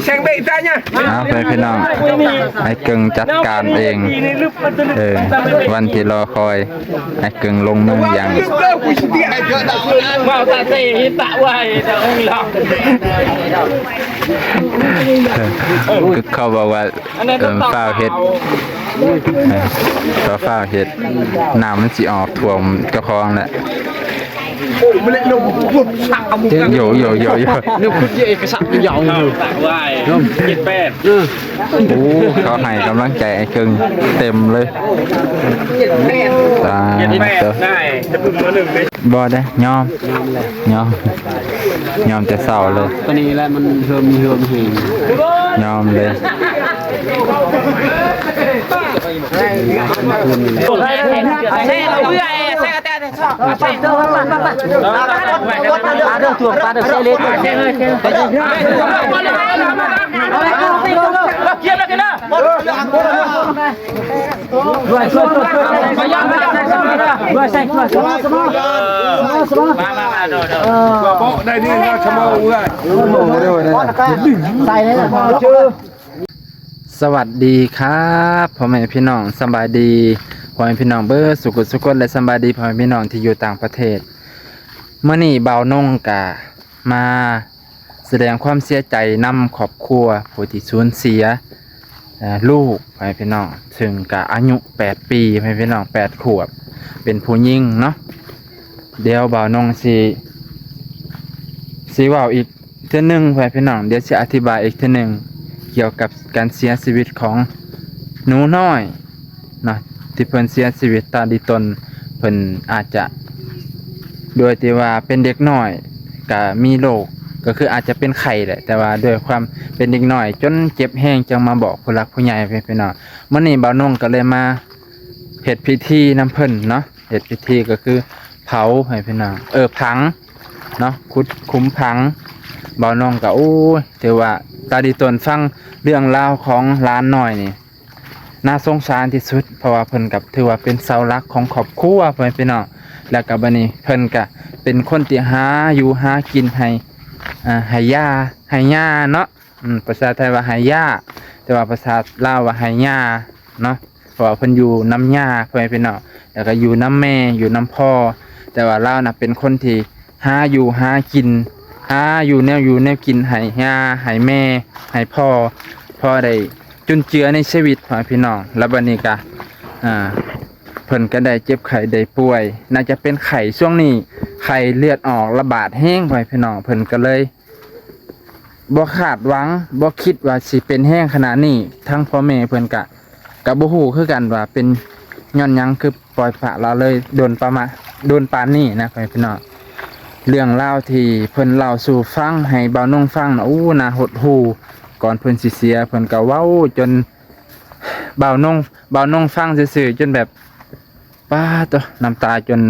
Seng bek tanya. ເອົາ ໄປພີ່ນ້ອງ ໄອ້ເກິ່ງຈັດການເອງ. ເອີ ວັນທີ່ລໍຄອຍ ໄອ້ເກິ່ງລົງມືຢ່າງ ເວົ້າຕາເຕເຮັດຕາໄວຕາອົງລອ ຄືເຂົາບອກວ່າ ເອີ ຟ້າວເຮັດ ເອີ ຟ້າວເຮັດ ນ້ຳມັນຊິອອກຖ້ວມເຈົ້າຂອງແຫຼະ. ໂອ້ ມັນເລະລົງ ໂຢໂຢໂຢໂຢ ແນວຄຸດເອກະສານມັນຍາວຢູ່ ເຈັດແປດ ເອີ ໂອ້ ເຂົາໃຫ້ກຳລັງໃຈໄອ້ເກິ່ງເຕັມເລີຍ ເຈັດແປດ ຕາຍ ເຈັດແປດ ໄດ້ ບໍ່ໄດ້ຍອມ ຍອມແຕ່ເຊົ້າເລີຍ ຕອນນີ້ແຫຼະມັນເຮີມເຮີມເຮງ ຍອມເລີຍ. ສະຫວັດດີຄັບ ພໍ່ແມ່ພີ່ນ້ອງ ສະບາຍດີພໍ່ແມ່ພີ່ນ້ອງເບິດສຸກສຸກຄົນ ແລະ ສະບາຍດີພໍ່ແມ່ພີ່ນ້ອງທີ່ຢູ່ຕ່າງປະເທດ. ມື້ນີ້ບ່າວນົງກະມາສະແດງຄວາມເສຍໃຈນຳຄອບຄົວຜູ້ທີ່ສູນເສຍ ເອີ ລູກ ພໍ່ແມ່ພີ່ນ້ອງ ເຊິ່ງກະອາຍຸແປດປີ ພໍ່ແມ່ພີ່ນ້ອງ ແປດຂວບ ເປັນຜູ້ຍິງເນາະ. ດຽວບ່າວນົງຊິ ຊິເວົ້າອີກເທື່ອໜຶ່ງ ພໍ່ແມ່ພີ່ນ້ອງ ດຽວຊິອະທິບາຍອີກເທື່ອໜຶ່ງ ກ່ຽວກັບການເສຍຊີວິດຂອງໜູນ້ອຍເນາະ ທີ່ເພິ່ນເສຍຊີວິດຕາດີຕົນ. ເພິ່ນອາດຈະ ໂດຍທີ່ວ່າເປັນເດັກນ້ອຍ ກະມີໂລກ ກະຄືອາດຈະເປັນໄຂ້ແຫຼະ ແຕ່ວ່າດ້ວຍຄວາມເປັນເດັກນ້ອຍ ຈົນເຈັບແຮງ ຈຶ່ງມາບອກຜູ້ຫຼັກຜູ້ໃຫຍ່ ພີ່ນ້ອງ. ມື້ນີ້ບ່າວນົງກະເລີຍມາເຮັດພິທີນຳເພິ່ນເນາະ ເຮັດພິທີກະຄືເຜົາ ໃຫ້ພີ່ນ້ອງ ເອີ ຝັງເນາະ ຂຸດຂຸມຝັງ. ບ່າວນົງກະ ໂອ້ຍ ຖືວ່າຕາດີຕົນ ຟັງເລື່ອງລາວຂອງຫຼານນ້ອຍນີ້ ໜ້າສົງສານທີ່ສຸດ ເພາະວ່າເພິ່ນກະຖືວ່າເປັນເສົາຫຼັກຂອງຄອບຄົວ ພໍ່ແມ່ພີ່ນ້ອງ. ແລ້ວກະບາດນີ້ເພິ່ນກະເປັນຄົນທີ່ຫາຢູ່ຫາກິນໃຫ້ ອາ ໃຫ້ຍ່າ ໃຫ້ຍ່າເນາະ ອືມ ພາສາໄທວ່າໃຫ້ຍ່າ ແຕ່ວ່າພາສາລາວວ່າໃຫ້ຍ່າເນາະ ເພາະວ່າເພິ່ນຢູ່ນຳຍ່າ ພໍ່ແມ່ພີ່ນ້ອງ ແລ້ວກະຢູ່ນຳແມ່ ຢູ່ນຳພໍ່. ແຕ່ວ່າລາວນະເປັນຄົນທີ່ຫາຢູ່ຫາກິນ ຫາຢູ່ແນວຢູ່ແນວກິນໃຫ້ຍ່າ ໃຫ້ແມ່ ໃຫ້ພໍ່ ພໍໄດ້ ຈຸນເຈືອໃນຊີວິດ ພໍ່ແມ່ພີ່ນ້ອງ. ແລ້ວບາດນີ້ກະ ອາ ເພິ່ນກະໄດ້ເຈັບໄຂ້ໄດ້ປ່ວຍ ໜ້າຈະເປັນໄຂ້ຊ່ວງນີ້ ໄຂ້ເລືອດອອກລະບາດແຮງ ພໍ່ແມ່ພີ່ນ້ອງ. ເພິ່ນກະເລີຍບໍ່ຄາດຫວັງ ບໍ່ຄິດວ່າຊິເປັນແຮງຂະໜາດນີ້. ທັງພໍ່ແມ່ເພິ່ນກະ ກະບໍ່ຮູ້ຄືກັນວ່າເປັນຍ້ອນຫຍັງຄືປ່ອຍປະລະເລີຍດົນປະມາ ດົນປານນີ້ນະ ພໍ່ແມ່ພີ່ນ້ອງ. ເລື່ອງລາວທີ່ເພິ່ນເລົ່າສູ່ຟັງ ໃຫ້ບ່າວນົງຟັງນະ ໂອ້ ໜ້າຫົດຫູ່. ກ່ອນເພິ່ນຊິເສຍ ເພິ່ນກະເວົ້າຈົນ ບ່າວນົງ ບ່າວນົງຟັງຊື່ໆ ຈົນແບບ ປາດໂທ້ ນ້ຳຕາຈົນ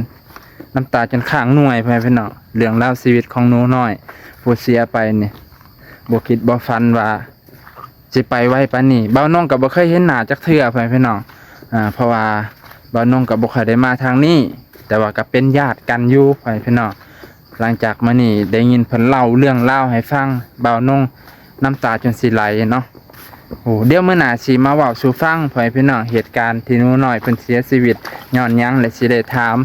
ນ້ຳຕາຈົນຄ້າງໜ່ວຍ ພໍ່ແມ່ພີ່ນ້ອງ. ເລື່ອງລາວຊີວິດຂອງໜູນ້ອຍຜູ້ເສຍໄປນີ້ ບໍ່ຄິດບໍ່ຝັນວ່າຊິໄປໄວປານນີ້. ບ່າວນົງກະບໍ່ເຄີຍເຫັນໜ້າຈັກເທື່ອ ພໍ່ແມ່ພີ່ນ້ອງ ອາ ເພາະວ່າບ່າວນົງກະບໍ່ຄ່ອຍໄດ້ມາທາງນີ້ ແຕ່ວ່າກະເປັນຍາດກັນຢູ່ ພໍ່ແມ່ພີ່ນ້ອງ. ຫຼັງຈາກມື້ນີ້ໄດ້ຍິນເພິ່ນເລົ່າເລື່ອງລາວໃຫ້ຟັງ ບ່າວນົງນ້ຳຕາຈົນຊິໄຫຼເນາະ. ໂອ້ ດຽວມື້ໜ້າຊິມາເວົ້າສູ່ຟັງ ພໍ່ແມ່ພີ່ນ້ອງ ເຫດການທີ່ໜູນ້ອຍເພິ່ນເສຍຊີວິດຍ້ອນຫຍັງ ແລະ ຊິໄດ້ຖາມ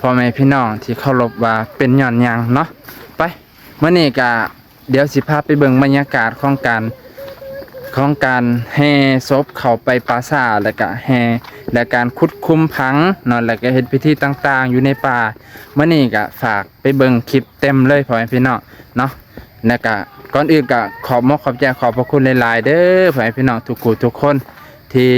ພໍ່ແມ່ພີ່ນ້ອງທີ່ເຄົາລົບວ່າເປັນຍ້ອນຫຍັງເນາະ. ໄປ ມື້ນີ້ກະ ດຽວຊິພາໄປເບິ່ງບັນຍາກາດຂອງການ ຂອງການແຫ່ສົບເຂົ້າໄປປ່າຊ້າ ແລ້ວກະແຫ່ ແລະ ການຂຸດຂຸມຝັງເນາະ ແລ້ວກະເຮັດພິທີຕ່າງໆຢູ່ໃນປ່າ. ມື້ນີ້ກະຝາກໄປເບິ່ງຄລິບເຕັມເລີຍ ພໍ່ແມ່ພີ່ນ້ອງເນາະ. ແລ້ວກະກ່ອນອື່ນກະຂອບມົກຂອບໃຈ ຂອບພະຄຸນຫຼາຍໆເດີ ພໍ່ແມ່ພີ່ນ້ອງທຸກຜູ້ທຸກຄົນ ທີ່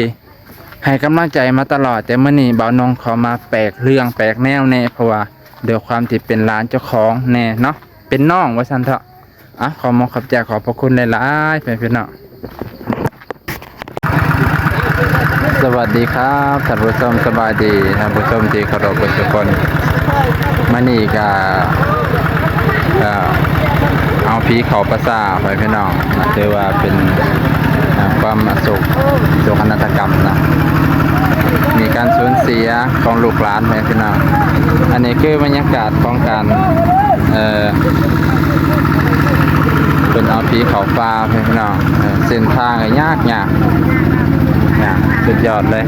ໃຫ້ກຳລັງໃຈມາຕະຫຼອດ. ແຕ່ມື້ນີ້ບ່າວນົງຂໍມາແປກເລື່ອງແປກແນວແດ່ ເພາະວ່າດ້ວຍຄວາມທີ່ເປັນຫຼານເຈົ້າຂອງແດ່ເນາະ ເປັນນ້ອງວ່າຊັ້ນເຖາະ. ອາ ຂໍມົກຂອບໃຈ ຂອບພະຄຸນຫຼາຍໆ ພໍ່ແມ່ພີ່ນ້ອງ. ສະຫວັດດີຄັບທ່ານຜູ້ຊົມ ສະບາຍດີທ່ານຜູ້ຊົມທີ່ເຄົາລົບທຸກຄົນ. ມື້ນີ້ກະ ເອີ ເອົາຜີເຂົ້າປ່າຊ້າ ພໍ່ແມ່ພີ່ນ້ອງ ຖືວ່າເປັນ ເອີ ຄວາມອະໂສກ ໂສກະນາດຕະກຳເນາະ ມີການສູນເສຍຂອງລູກຫຼານ ພໍ່ແມ່ພີ່ນ້ອງ. ອັນນີ້ຄືບັນຍາກາດຂອງການ ເອີ ເອີ ເພິ່ນເອົາຜີເຂົ້າປ່າ ພີ່ນ້ອງ. ເອີ ເສັ້ນທາງກໍຍາກ ຍາກ ຍາກ ສຸດຍອດເລີຍ.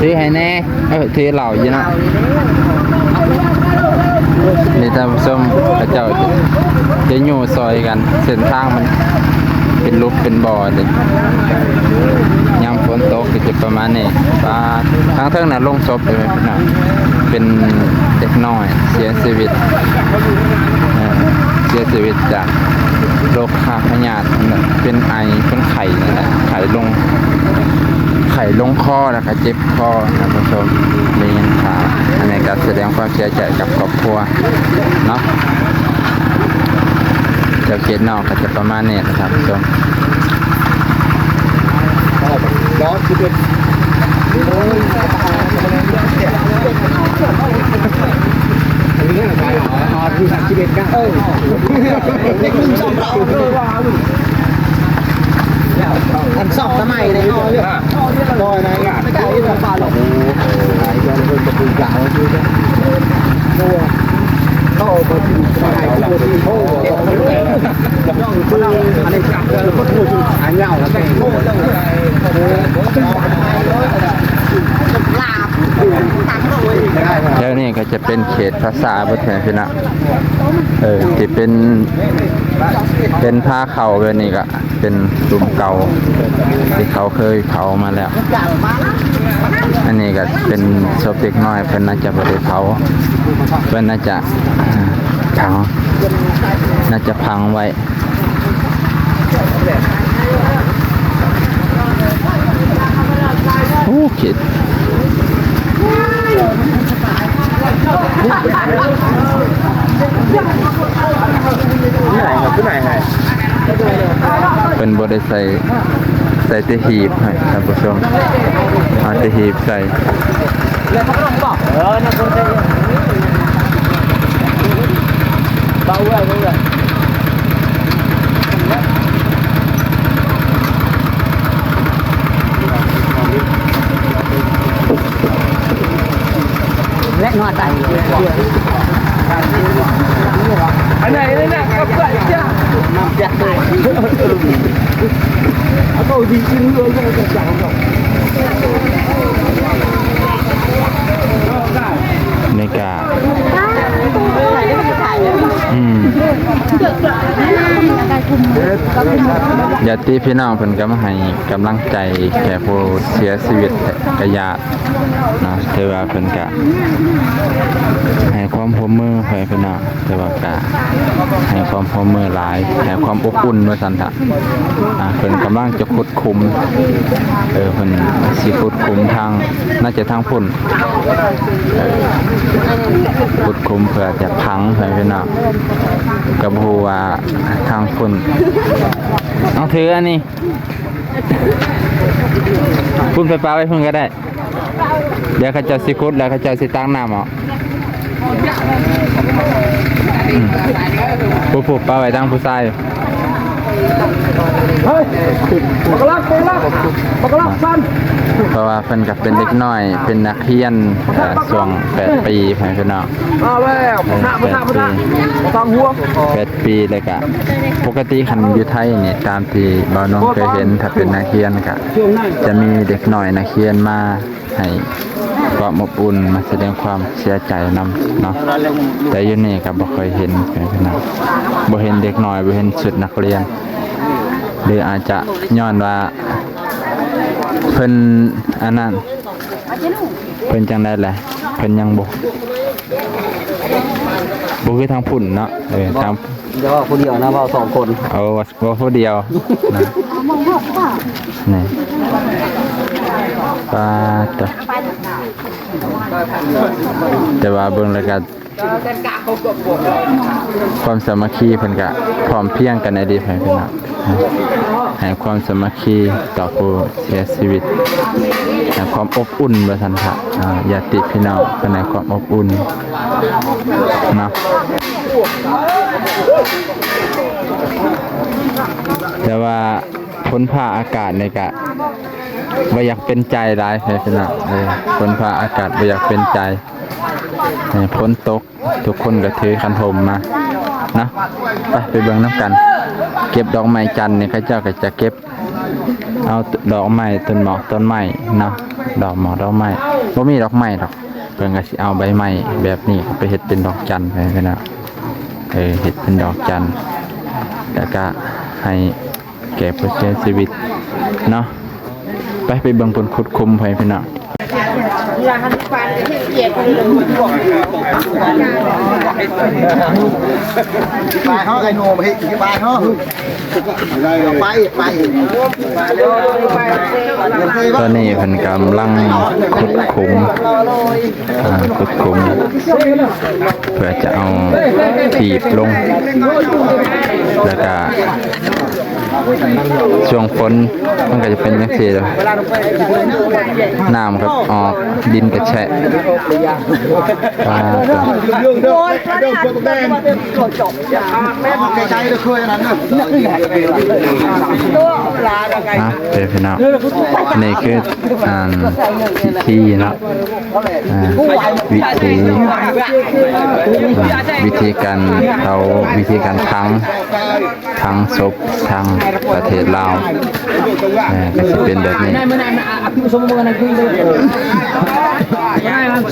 ຖືໃຫ້ແດ່. ເອີ ຖືເຫຼົ້າຢູ່ເນາະ. ນີ້ທ່ານຜູ້ຊົມ ເຂົາເຈົ້າຈະຍູ້ຊ່ອຍກັນ ເສັ້ນທາງມັນເປັນຫຼຸບເປັນບໍ່ເດ້. ຍາມຝົນຕົກກໍຈະປະມານນີ້. ປາດ ທາງເທິງນະ ໂລງສົບເດ້ພີ່ນ້ອງ ເປັນເດັກນ້ອຍເສຍຊີວິດ ເອີ ເສຍຊີວິດຈາກໂລຄາພະຍາດ ເປັນໄອ ເປັນໄຂ້ນີ້ແຫຼະ ໄຂ້ລົງ ໄຂ້ລົງຄໍ ແລ້ວກໍເຈັບ ຂໍທ່ານຜູ້ຊົມໄດ້ຍິນຂ່າວ. ອັນນີ້ກໍສະແດງຄວາມເສຍໃຈກັບຄອບຄົວເນາະ. ແຖວເຂດນອກກໍຈະປະມານນີ້ນະທ່ານຜູ້ຊົມ. ອັນສອງສະໄໝໃນຫ້ອງ ແຖວນີ້ກໍຈະເປັນເຂດພາສາເບິດແມ່ນພີ່ນ້ອງ. ເອີ ທີ່ເປັນ ເປັນພາເຂົ້າແບບນີ້ກໍ ເປັນຫຼຸມເກົ່າທີ່ເຂົາເຄີຍເຜົາມາແລ້ວ. ອັນນີ້ກໍເປັນສົບເດັກນ້ອຍ ເພິ່ນໜ້າຈະບໍ່ໄດ້ເຜົາ ເພິ່ນໜ້າຈະ ອ່າ ຝັງ ໜ້າຈະຝັງໄວ້. ໂອ້ ເຂດ ເພິ່ນບໍ່ໄດ້ໃສ່ ໃສ່ແຕ່ຫີບໃຫ້ທ່ານຜູ້ຊົມ ເອົາແຕ່ຫີບໃສ່. ແລະ ນອນຕາຍ ອັນໄຫນນັ້ນນະ ກັບເພື່ອນເຈົ້າ ນ້ຳຈັກເລີຍ ເອົາເຂົ້າດີກິນເຮືອນ ນີ້ກະ ອືມ ຍາດຕິພີ່ນ້ອງເພິ່ນກໍມາໃຫ້ກຳລັງໃຈແກ່ຜູ້ເສຍຊີວິດ ກະຍາດເນາະ. ຖືວ່າເພິ່ນກະໃຫ້ຄວາມຮ່ວມມື ໃຫ້ພີ່ນ້ອງ ຖືວ່າກະໃຫ້ຄວາມຮ່ວມມືຫຼາຍ ໃຫ້ຄວາມອົບອຸ່ນວ່າຊັ້ນເຖາະ. ອ່າ ເພິ່ນກຳລັງຈະຂຸດຂຸມ ເອີ ເພິ່ນຊິຂຸດຂຸມທາງ ໜ້າຈະທາງພຸ້ນ ເອີ ຂຸດຂຸມເພື່ອຈະຝັງໃຫ້ພີ່ນ້ອງ ກໍບໍ່ຮູ້ວ່າທາງພຸ້ນ ເອົາ ຖືອັນນີ້ ພຸ້ນ ໄປປະໄວ້ພຸ້ນກໍໄດ້. ດຽວເຂົາເຈົ້າຊິຂຸດ ແລ້ວເຂົາເຈົ້າຊິຕັກນ້ຳອອກ. ອືມ ຜູ້ ຜູ້ປະໄວ້ທາງຜູ້ຊາຍ. ເຮີ້ຍ ບັກລັກ ບັກລັກ ບັກລັກຊັ້ນ. ເພາະວ່າເພິ່ນກໍເປັນເດັກນ້ອຍ ເປັນນັກຮຽນ ເອີ ຊ່ວງແປດປີ ພໍ່ແມ່ພີ່ນ້ອງ. ມາແລ້ວ ເອີ ແປດປີ ແປດປີ ແລ້ວກະປົກກະຕິຄັນຢູ່ໄທນີ້ ຕາມທີ່ບ່າວນົງເຄີຍເຫັນ ຖ້າເປັນນັກຮຽນກະຈະມີເດັກນ້ອຍນັກຮຽນມາ ໃຫ້ຄວາມອົບອຸ່ນ ມາສະແດງຄວາມເສຍໃຈນຳເນາະ. ແຕ່ຢູ່ນີ້ກໍບໍ່ຄ່ອຍເຫັນ ເປັນຫຍັງ ບໍ່ເຫັນເດັກນ້ອຍ ບໍ່ເຫັນຊຸດນັກຮຽນ ຫຼືອາດຈະຍ້ອນວ່າເພິ່ນອັນນັ້ນ ເພິ່ນຈັ່ງໃດແຫຼະ ເພິ່ນຍັງບໍ່ ບໍ່ຄືທາງພຸ້ນເນາະ. ເອີ ທາງ ຢ່າເວົ້າຜູ້ດຽວນະ ເວົ້າສອງຄົນ. ເອົາ ເວົ້າ ເວົ້າຜູ້ດຽວນະ ນີ້ ປາດໂທ້ ແຕ່ວ່າເບິ່ງແລ້ວກະ ຄວາມສາມັກຄີເພິ່ນກະພ້ອມພຽງກັນອີ່ຫຼີ ໃຫ້ພີ່ນ້ອງ ໃຫ້ຄວາມສາມັກຄີຕໍ່ຜູ້ເສຍຊີວິດ ໃຫ້ຄວາມອົບອຸ່ນວ່າຊັ້ນເຖາະ. ອ່າ ຍາດຕິພີ່ນ້ອງເພິ່ນໃຫ້ຄວາມອົບອຸ່ນເນາະ. ແຕ່ວ່າຝົນຟ້າອາກາດນີ້ກະບໍ່ຢາກເປັນໃຈຫຼາຍເດ້ພີ່ນ້ອງ. ເອີ ຝົນຟ້າອາກາດບໍ່ຢາກເປັນໃຈ. ເອີ ຝົນຕົກ ທຸກຄົນກໍຖືຄັນຮົ່ມມາເນາະ. ໄປ ໄປເບິ່ງນຳກັນ. ເກັບດອກໄມ້ຈັນນີ້ ເຂົາເຈົ້າກໍຈະເກັບເອົາດອກໄມ້ຕົ້ນໝອກຕົ້ນໄມ້ເນາະ, ດອກໝອກດອກໄມ້. ບໍ່ມີດອກໄມ້ດອກ ເພິ່ນກໍຊິເອົາໃບໄມ້ແບບນີ້ໄປເຮັດເປັນດອກຈັນ ໄປເນາະ. ເອີ ເຮັດເປັນດອກຈັນ ແລ້ວກໍໃຫ້ແກ່ຜູ້ເສຍຊີວິດເນາະ. ໄປ ໄປເບິ່ງເພິ່ນຂຸດຂຸມ ພໍ່ແມ່ພີ່ນ້ອງ. ບາຍເຮົາໄອ້ໜຸ່ມ ເຮີ້ຍ ບາຍເຮົາ ໄປ ໄປ ຕອນນີ້ເພິ່ນກຳລັງຂຸດຂຸມ ອາ ຂຸດຂຸມ ເພື່ອຈະເອົາຕີບລົງ ແລ້ວກະ ຊ່ວງຝົນມັນກໍຈະເປັນຈັ່ງຊີ້ແຫຼະ ນ້ຳກໍອອກ ດິນກໍແຊະ. ອ່າ ໂອ້ຍ ອ່ະ ເດີພີ່ນ້ອງ ນີ້ຄື ອ່າ ພິທີເນາະ ອ່າ ວິທີ ວິທີການເຜົາ ວິທີການຝັງ ທັງສົບທາງປະເທດລາວ ເອີ ກໍຊິເປັນແບບນີ້.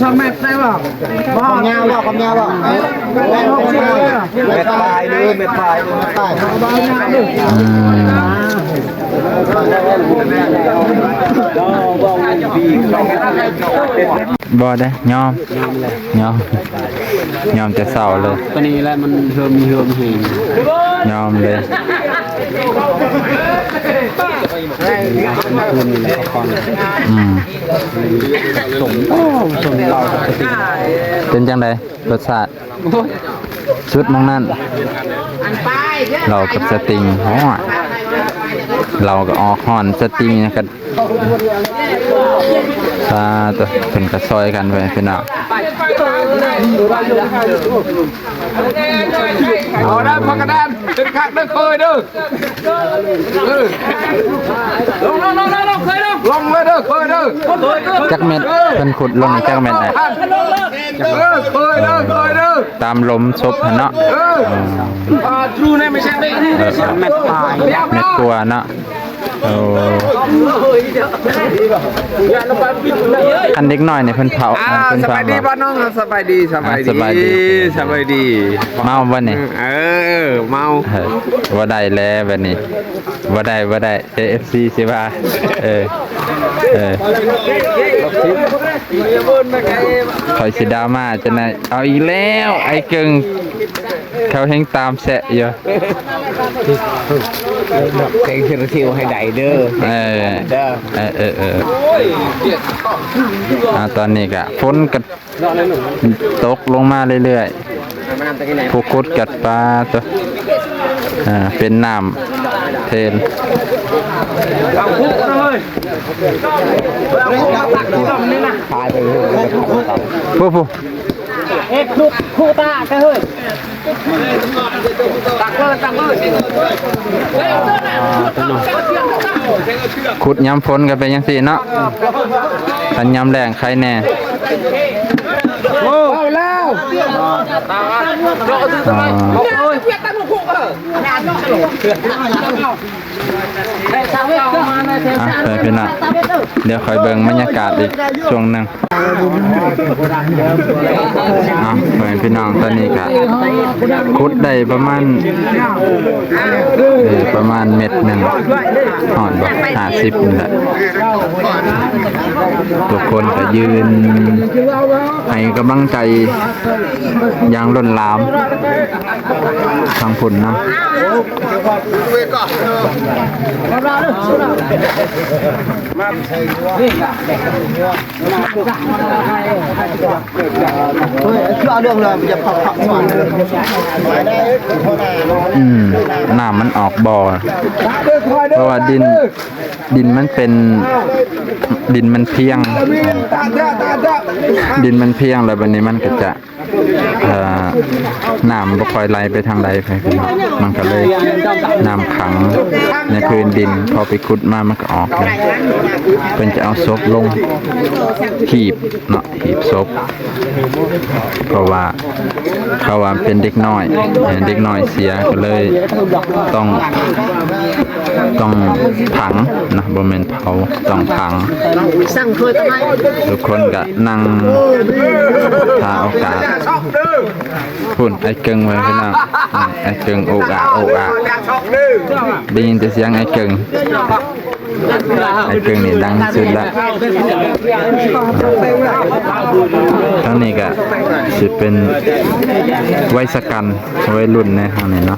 ສອງແມັດໄດ້ບໍ່? ຄວາມຍາວບໍ່? ຄວາມຍາວບໍ່? ແມັດປາຍເດີ ແມັດປາຍເດີ ແມັດປາຍ. ອືມ ບໍ່ເດ້ ຍອມ ຍອມແລ້ວ ຍອມ ຍອມແຕ່ເຊົ້າເລີຍ. ຕອນນີ້ແຫຼະມັນເລີ່ມມີເລີ່ມແຮງ ຍອມເລີຍ. ອືມ ສົມ ໂອ້ ສົມເຫຼົ່າ ເປັນຈັ່ງໃດລົດຊາດ? ໂອ້ຍ ສຸດໝ່ອງນັ້ນ ເຫຼົ້າກັບສະຕິງ. ໂອ້ຍ ເຫຼົ້າກໍອອກຮ້ອນ ສະຕິງກໍ ສາທຸ ເພິ່ນກໍຊ່ອຍກັນໄປພີ່ນ້ອງ. ເອົາໄດ້ພັກກະດານ ເປັນຄັກເດີເຄີຍເດີ. ເອີ ລົງ ລົງ ລົງ ລົງ ເຄີຍລົງ ລົງເລີຍເດີເຄີຍເດີ. ຈັກແມັດ ເພິ່ນຂຸດລົງຈັກແມັດ? ເອີ ເຄີຍເດີ ເຄີຍເດີ. ຕາມຫຼົມສົບຫັ້ນເນາະ. ເອີ ເອີ ແມັດປາຍ ແມັດກວ່າເນາະ. ໂອ້ ຄັນເດັກນ້ອຍນີ້ເພິ່ນເຜົາ ອ່າ ເພິ່ນ ສະບາຍດີ ເຜົາ ບໍ່ນ້ອງ? ສະບາຍດີ ສະບາຍດີ ອ່າ ສະບາຍດີ ສະບາຍດີ. ເມົາບໍ່ນີ້? ເອີ ເມົາ ເອີ ບໍ່ໄດ້ແລ້ວບາດນີ້ ບໍ່ໄດ້ ບໍ່ໄດ້ ເອັຟຊີຊິວ່າ ເອີ ເອີ ຂ້ອຍຊິດຣາມາຈັ່ງໃດ. ເອົາອີກແລ້ວ ໄອ້ເກິ່ງ ເຂົາແຮ່ງຕາມແຊະຢູ່. ເສັງເຊີລາຊິວໃຫ້ໄດ້ເດີ. ເອີ ເດີ ເອີ ເອີ ເອີ ອ່າ ຕອນນີ້ກະຝົນກະຕົກລົງມາເລື້ອຍໆ ຜູ້ຂຸດກະປາໂຕ ອ່າ ເປັນນ້ຳເທນ. ຜູ້ ຜູ້ ເຮັດທຸກຄູ່ຕາກະເຮີ້ຍ. ຂຸດຍາມຝົນກໍເປັນຈັ່ງຊີ້ເນາະ, ຄັນຍາມແລ້ງໄຄແດ່. ໂອ້ ເອົາແລ້ວ ອ່າ ອ່ະ ໄປພີ່ນ້ອງ ດຽວຂ້ອຍເບິ່ງບັນຍາກາດອີກຊ່ວງໜຶ່ງ. ອ່ະ ພໍ່ແມ່ພີ່ນ້ອງ ຕອນນີ້ກະຂຸດໄດ້ປະມານ ເອີ ປະມານເມັດໜຶ່ງ ຮອດບໍ່ ຫ້າສິບນີ້ແຫຼະ. ທຸກຄົນກະຢືນໃຫ້ກຳລັງໃຈຢ່າງລົ້ນຫຼາມ ທາງພຸ້ນນຳ. ອືມ ນ້ຳມັນອອກບໍ່ ເພາະວ່າດິນ ດິນມັນເປັນ ດິນມັນພຽງ. ດິນມັນພຽງແລ້ວ ບັດນີ້ມັນກໍຈະ ເອີ ນ້ຳບໍ່ຄ່ອຍໄຫຼໄປທາງໃດ ໄປ ມັນກໍເລີຍນ້ຳຂັງໃນພື້ນດິນ. ພໍໄປຂຸດມາມັນກໍອອກເລີຍ. ເພິ່ນຈະເອົາສົບລົງ ຫີບເນາະ ຫີບສົບ ເພາະວ່າເຂົາວ່າເປັນເດັກນ້ອຍ ເອີ ເດັກນ້ອຍເສຍ ກໍເລີຍຕ້ອງ ຕ້ອງຝັງເນາະ ບໍ່ແມ່ນເຜົາ ຕ້ອງຝັງ. ທຸກຄົນກະນັ່ງຖ້າໂອກາດ. ພຸ້ນ ອ້າຍເກິ່ງ ໄປພີ່ນ້ອງ ອ້າຍເກິ່ງໂອກອາກໂອກອາກ ໄດ້ຍິນແຕ່ສຽງອ້າຍເກິ່ງ. ອ້າຍເກິ່ງນີ້ດັງທີ່ສຸດລະ. ທາງນີ້ກະຊິເປັນໄວຊະກັນ ໄວລຸ້ນໃນທາງນີ້ເນາະ.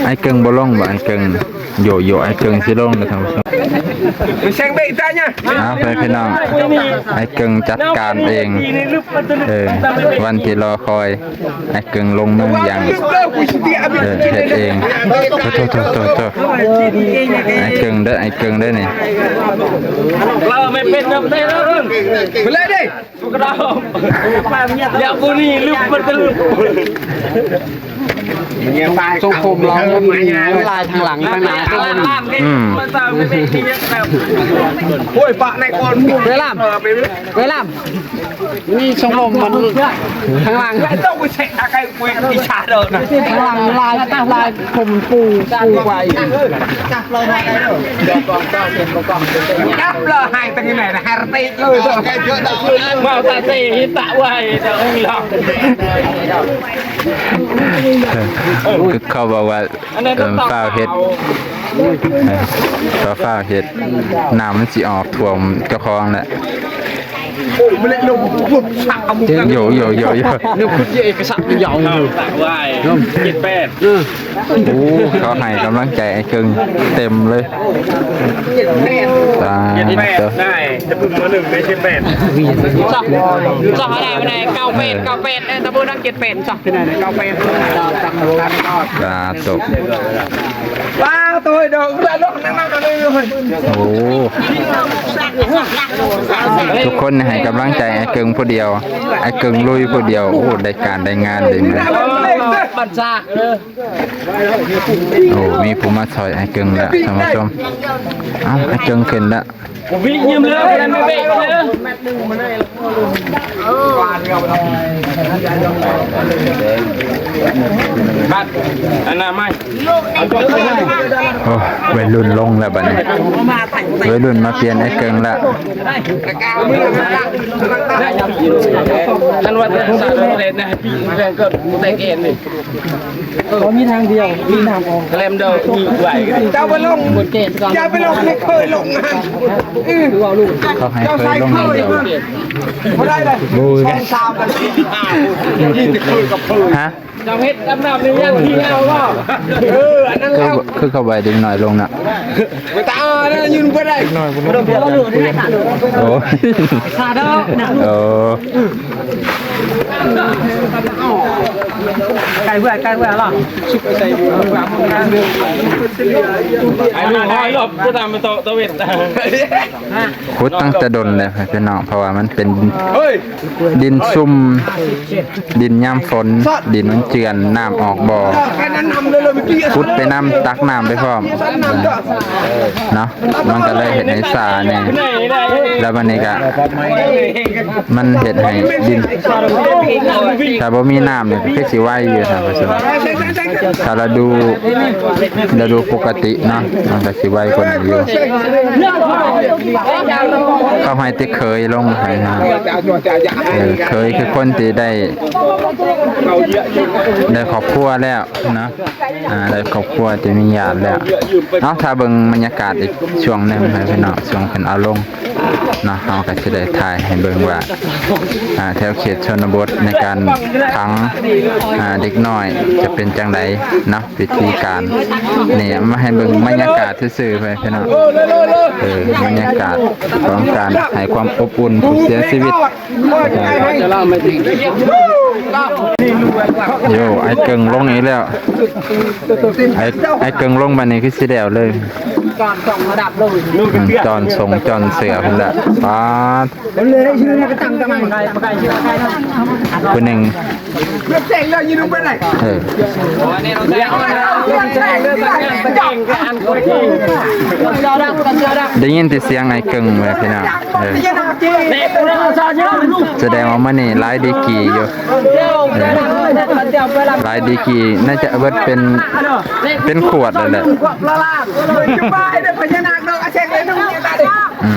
ອ້າຍເກິ່ງບໍ່ລົງບໍ່ ອ້າຍເກິ່ງ? ໂຢໂຢ ອ້າຍເກິ່ງຊິລົງເດີທ່ານຜູ້ຊົມ. ເອົາ ໄປພີ່ນ້ອງ ອ້າຍເກິ່ງຈັດການເອງ. ເອີ ວັນທີ່ລໍຄອຍ ອ້າຍເກິ່ງລົງເມືອງຢາງ ເອີ ເຮັດເອງ. ໂທ້ໆໆໆ ອ້າຍເກິ່ງເດີ ອ້າຍເກິ່ງເດີນີ້. ເອົາແມ່ເປັນນຳເດ້ ເອົາເລີຍເດ້. ກະດອມ ຢ່າບໍ່ນີ້ລືມມັນກະລືມ. ສັງຄົມລາວມັນມີຫຼາຍທາງຫຼັງທາງໜ້າ. ອືມ ໂອ້ຍ ປະໃນກ່ອນ ເວລາ ເວລາ ນີ້ຊົງລົມມັນທາງຫຼັງ ຕ້ອງໄປເຊັກອາໄກ ອຸຍ ອິດສາເດີນະ ທາງຫຼັງຫຼາຍ ຫຼາຍຄົມປູ ປູໄວ້. ຈັບເລີຍໃຫ້ຕັ້ງຢູ່ໃນນະ ຫາເຕະເລີຍ ມາຕາເຕະ ຫິຕະໄວ້ ເຈົ້າເອີຍ. ຄືເຂົາບອກວ່າ ເອີ ຟ້າວເຮັດ ເອີ ຟ້າວເຮັດ ນ້ຳມັນຊິອອກຖ້ວມເຈົ້າຂອງແຫຼະ. ໂຢໂຢໂຢໂຢ ເລື່ອງຄຸດເອກະສານຍາວເລີຍ ເຈັດແປດ. ເອີ ໂອ້ ເຂົາໃຫ້ກຳລັງໃຈອ້າຍເກິ່ງເຕັມເລີຍ. ຕາຍ ເຈັດແປດ ໄດ້ ຕະປຶມມາໜຶ່ງໄດ້ ເຈັດແປດ ສອງ ສອງເທົ່າໃດ ເກົ້າແປດ ເກົ້າແປດ ເອີ ຕະບຶມນຳ ເຈັດແປດ ສອງ ເກົ້າແປດ. ສາທຸ. ວ້າວ ໂຕຍດອກ ໂອ້ ທຸກຄົນໃຫ້ກຳລັງໃຈອ້າຍເກິ່ງຜູ້ດຽວ ອ້າຍເກິ່ງລຸຍຜູ້ດຽວ. ໂອ້ ໄດ້ການໄດ້ງານເດ້ມື້ນີ້ ບັນຊາກເດີ. ໂອ້ ມີຜູ້ມາຊ່ອຍອ້າຍເກິ່ງແລ້ວທ່ານຜູ້ຊົມ. ເອົ້າ ອ້າຍເກິ່ງຂຶ້ນແລ້ວ. ວິຍືມເລີຍ ເວລາມາເວະເລີຍ ບັດອະນາໄມ. ໂອ້ ໄວລຸ້ນລົງແລ້ວບັດນີ້ ໄວລຸ້ນມາປ່ຽນອ້າຍເກິ່ງແລ້ວ. ຄັນວ່າແຕ່ສາວເລັດນະ ແຕ່ເກນນີ້ ບໍ່ມີທາງດຽວ ມີນ້ຳອອກ ແລມເດີ ມີໄວ. ເຈົ້າໄປລົງ ຢ່າໄປລົງໃຫ້ເຄີຍລົງຫັ້ນ. ເຂົາໃຫ້ເຄີຍລົງຢ່າງດຽວ ບໍ່ໄດ້ເລີຍ ສອງສາມນາທີ ຮະ? ເຈົ້າເຮັດອຳນາດໃນຍາມທີ່ເອົາບໍ່? ເອີ ອັນນັ້ນແຫຼະ ຄື ຄືເຂົາໄວເດັກນ້ອຍລົງນະ. ໄປຕາ ເອີ ນັ້ນຢືນບໍ່ໄດ້ ໂອ້ ຊາດອກ ໂອ້ ໃກ້ເມື່ອຍ ໃກ້ເມື່ອຍລະ ໄອ້ລູກຮອຍລອບ ຈະຕາມໄປຕໍ່ຕະເວັນ. ຂຸດຕັ້ງແຕ່ດົນແລ້ວພີ່ນ້ອງ ເພາະວ່າມັນເປັນ ເຮີ້ຍ ດິນຊຸ່ມ ດິນຍາມຝົນ ດິນມັນເຈື່ອນ ນ້ຳອອກບໍ່ ຂຸດໄປນຳ ຕັກນ້ຳໄປພ້ອມເນາະ ມັນກໍເລີຍເຮັດໃຫ້ຊ້າແດ່. ແລ້ວບັດນີ້ກໍ ມັນເຮັດໃຫ້ດິນ ຖ້າບໍ່ມີນ້ຳນີ້ກໍຄືຊິໄວຢູ່ທ່ານຜູ້ຊົມ. ຖ້າລະດູ ລະດູປົກກະຕິເນາະ ມັນກໍຊິໄວກວ່ານີ້ຢູ່. ເຂົາໃຫ້ແຕ່ເຂີຍລົງໃຫ້ ເອີ ເຂີຍຄືຄົນທີ່ໄດ້ ໄດ້ຄອບຄົວແລ້ວເນາະ ອ່າ ໄດ້ຄອບຄົວທີ່ມີຍາດແລ້ວເນາະ. ຖ້າເບິ່ງບັນຍາກາດອີກຊ່ວງໜຶ່ງໃຫ້ພີ່ນ້ອງ ຊ່ວງເພິ່ນເອົາລົງເນາະ ເຮົາກໍຊິໄດ້ຖ່າຍໃຫ້ເບິ່ງວ່າ ອ່າ ແຖວເຂດຊົນນະບົດໃນການຝັງ ອ່າ ເດັກນ້ອຍຈະເປັນຈັ່ງໃດເນາະ ວິທີການນີ້ ມາໃຫ້ເບິ່ງບັນຍາກາດຊື່ໆ ໄປພີ່ນ້ອງ. ເອີ ບັນຍາກາດຂອງການໃຫ້ຄວາມອົບອຸ່ນຜູ້ເສຍຊີວິດ. ໂຢ ອ້າຍເກິ່ງລົງອີກແລ້ວ. ອ້າຍ ອ້າຍເກິ່ງລົງບາດນີ້ຄືຊິແລ້ວເລີຍ. ອືມ ຈອນສົງຈອນເສືອພຸ້ນແຫຼະ. ປາດ ຜູ້ໜຶ່ງ ເອີ ໄດ້ຍິນແຕ່ສຽງອ້າຍເກິ່ງແຫຼະພີ່ນ້ອງ. ເອີ ສະແດງວ່າມື້ນີ້ຫຼາຍດີກຣີຢູ່. ເອີ ຫຼາຍດີກຣີ ໜ້າຈະເບິດເປັນ ເປັນຂວດແລ້ວແຫຼະ. ອືມ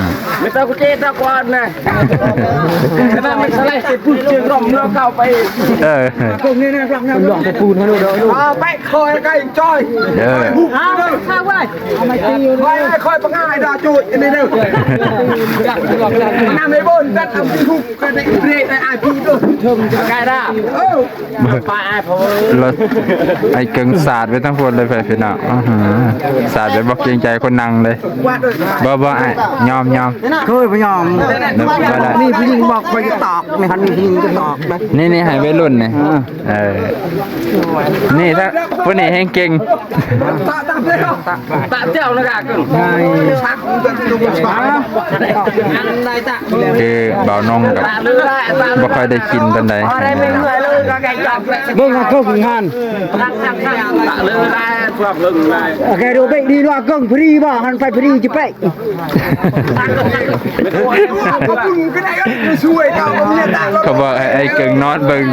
ເອີ ເອີ ອ້າຍເກິ່ງສາດໄປທັງພຸ້ນເລີຍພີ່ນ້ອງ. ອືຮຶ ສາດແບບບໍ່ເກງໃຈຄົນນັ່ງເລີຍ. ບໍ່ ບໍ່ ອ້າຍ ຍອມ ຍອມ. ເຄີຍບໍ່ຍອມ. ນີ້ຜູ້ຍິງບອກຂ້ອຍຈະຕອກ ນີ້ຄັນມີຜູ້ຍິງຈະຕອກເດ້. ນີ້ ນີ້ໃຫ້ໄວລຸ້ນນີ້. ເອີ ນີ້ ຜູ້ນີ້ແຮງເກັ່ງ. ຕະເຈົ້ານະກະ ຄືບ່າວນົງກໍບໍ່ຄ່ອຍໄດ້ກິນປານໃດ. ເບິ່ງເອົາເຄິ່ງຫັ້ນ ແກດູເປັກດີວ່າເກິ່ງພຣີບໍ່ ຫັ້ນໄປພຣີຈະເປັກ. ເຂົາບອກໃຫ້ອ້າຍເກິ່ງນອນເບິ່ງ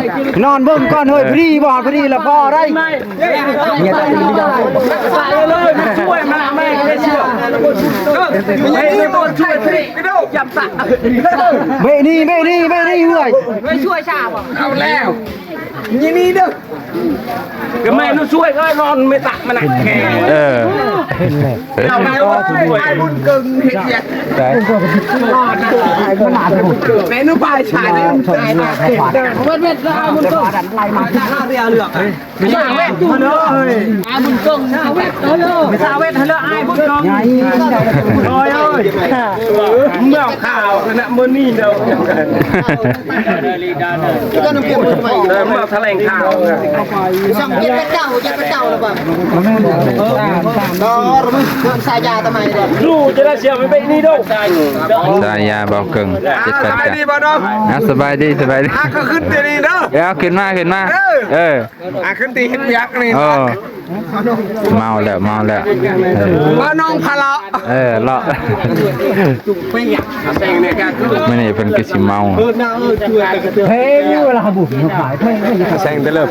ນອນເບິ່ງກ່ອນເຮີ້ຍ ພຣີບໍ່ ພຣີລະພໍໄດ້. ເບະນີ້ ເບະນີ້ ເບະນີ້ເອື້ອຍ ຊ່ວຍຊາບໍ່. ເອົາແລ້ວ ນີ້ນີ້ເດີ ກະແມ່ນຊ່ວຍເອີຍ ນອນເມຕະມັນນະ. ເອີ ເອົາແລ້ວ ອ້າຍບຸນເກິ່ງເຮັດຫຍັງ ແມ່ນອ້າຍບຸນເກິ່ງ ເວັດເວັດ ອ້າຍບຸນເກິ່ງ ເຫຼືອ ອ້າຍບຸນເກິ່ງ ເວດເລີ ອ້າຍບຸນເກິ່ງ ໂອ້ຍ ໂອ້ຍ ເມືອງຂາວນະມື້ນີ້ເດີ ເດີມາຖະແຫຼງຂ່າວ ສາຍາບ່າວເກິ່ງ ສະບາຍດີ ສະບາຍດີ ສະບາຍດີ ອ່າ ຂຶ້ນມາ ຂຶ້ນມາ ເອີ ອ່າ ຂຶ້ນຕີເຮັດວຽກນີ້ ເອີ ເມົາແລ້ວ ເມົາແລ້ວ ເອີ ມານ້ອງພາເລາະ ເອີ ເລາະ ມື້ນີ້ເພິ່ນຄືຊິເມົາ ແຊງແຕ່ເລີກ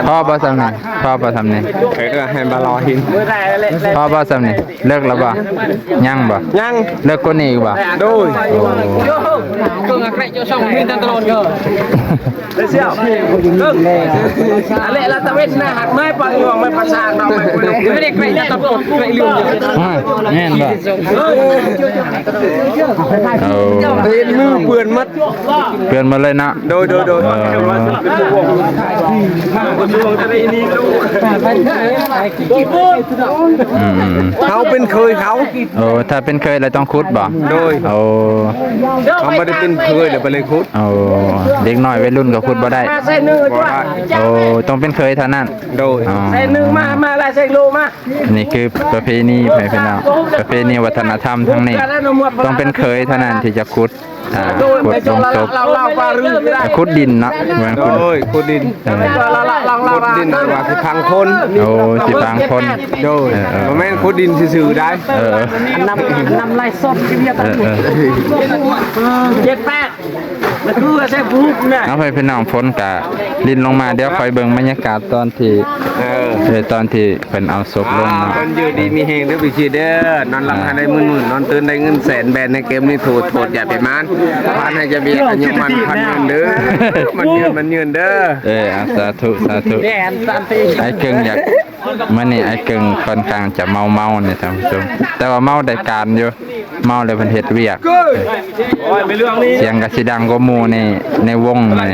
ພໍບໍ່ຊ່ຳນີ້ ພໍບໍ່ຊ່ຳນີ້ ເອີ ໃຫ້ມາລໍຫີນ ພໍບໍ່ຊ່ຳນີ້ ເລີກແລ້ວບໍ່? ຍັງບໍ່? ຍັງ ເລີກກວ່ານີ້ອີກບໍ່? ໂດຍ ໂອ້ ແມ່ນບໍ່? ໂອ້ ເຫັນມືເປື້ອນໝົດ ເປື້ອນໝົດເລີຍເນາະ ໂດຍ ໂດຍ ໂດຍ ເອີ ອືມ ເຮົາເປັນເຂີຍເຂົາ ໂອ້ ຖ້າເປັນເຂີຍແລ້ວຕ້ອງຂຸດບໍ່? ໂດຍ ໂອ້ ເຮົາບໍ່ໄດ້ເປັນເຂີຍແລ້ວບໍ່ໄດ້ຂຸດ ໂອ້ ເດັກນ້ອຍໄວລຸ້ນກໍຂຸດບໍ່ໄດ້ ບໍ່ໄດ້ ໂອ້ ຕ້ອງເປັນເຂີຍເທົ່ານັ້ນ ໂດຍ ອໍ ໃສ່ໜຶ່ງມາ ມາລະໃສ່ໂລມາ ນີ້ຄືປະເພນີ ພໍ່ແມ່ພີ່ນ້ອງ ປະເພນີວັດທະນະທຳທາງນີ້ ຕ້ອງເປັນເຂີຍເທົ່ານັ້ນທີ່ຈະຂຸດ ອ່າ ຂຸດລົງສົບ ຂຸດດິນເນາະ ແມ່ນຂຸດ ໂອ້ຍ ຂຸດດິນ ເອີ ຂຸດດິນ ແຕ່ວ່າຊິຝັງຄົນ ໂອ້ ຊິຝັງຄົນ ໂດຍ ເອີ ເອີ ບໍ່ແມ່ນຂຸດດິນຊື່ໆໄດ໋ ເອີ ເອີ ເຈັດແປດ ເອົາ ໃຫ້ພີ່ນ້ອງ ຝົນກະລິນລົງມາ ດຽວຄ່ອຍເບິ່ງບັນຍາກາດຕອນທີ່ ເອີ ເອີ ຕອນທີ່ເພິ່ນເອົາສົບລົງເນາະ ເພິ່ນຢູ່ດີມີແຮງເດີພີ່ເດ ນອນຫຼັບໃຫ້ໄດ້ໝື່ນໆ ນອນຕື່ນໄດ້ເງິນແສນ ແບນໃນເກມນີ້ ໂທດ ໂທດ ຢ່າໄປມານ ພັນໃຫ້ຈະເບຍ ອາຍຸໝັ້ນຂວັນຍືນເດີ ໝັ້ນຍືນ ໝັ້ນຍືນເດີ ເອີ ສາທຸ ສາທຸ ອ້າຍເກິ່ງຢາກ ມື້ນີ້ອ້າຍເກິ່ງຂ້ອນຂ້າງຈະເມົາໆ ນີ້ທ່ານຜູ້ຊົມ ແຕ່ວ່າເມົາໄດ້ການຢູ່ ເມົາແລ້ວເພິ່ນເຮັດວຽກ ສຽງກໍຊິດັງກວ່າໝູ່ໃນ ໃນວົງນີ້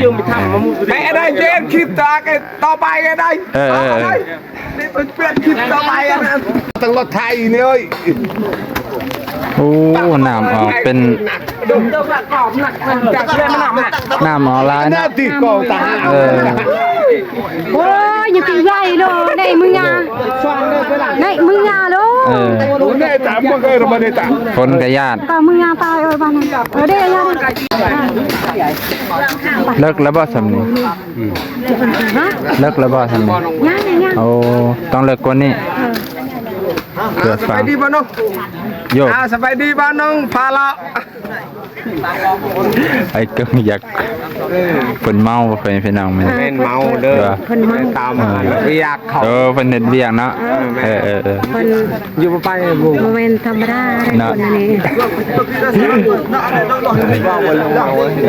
ໄປໄດ້ເຈັດຄລິບຕໍ່ໄປກໍໄດ້ ເອີ ເອີ ເອີ ນີ້ເພິ່ນປ່ຽນຄລິບຕໍ່ໄປອັນນັ້ນ ຕັ້ງລົດໄຖນີ້ເອີຍ ໂອ້ ນ້ຳອອກເປັນ ນ້ຳອອກຫຼາຍເນາະ ເອີ ໂອ້ຍ ຢ່າຕີໃຫຍ່ໂລ ໄດ້ມືງາ ໄດ້ມືງາໂລ ເອີ ຄົນກໍຢ້ານ ກໍມືງາຕາຍເອີຍ ບ້ານນັ້ນ ເອີ ເດ້ ຢ່າ ເລິກແລ້ວບໍ່ຊ່ຳນີ້? ເລິກແລ້ວບໍ່ຊ່ຳນີ້? ຍັງ ຍັງ ໂອ້ ຕ້ອງເລິກກວ່ານີ້ ເອີ ເພື່ອຟັງ ສະບາຍດີບ່າວນ້ອງ ໂຢ ອ່າ ສະບາຍດີບ່າວນ້ອງ ພາລະ ໄອ້ເກິ່ງຢາກ ເພິ່ນເມົາ ພໍ່ແມ່ພີ່ນ້ອງ ແມ່ນ ແມ່ນເມົາເດີ ເອີ ເພິ່ນເມົາ ຕາມ ເອີ ວຽກເຂົາ ເອີ ເພິ່ນເຮັດວຽກເນາະ ເອີ ເອີ ເອີ ເພິ່ນ ຢູ່ບໍ່ໄປບໍ່ ບໍ່ແມ່ນທຳມະດາເນາະ ຄົນອັນນີ້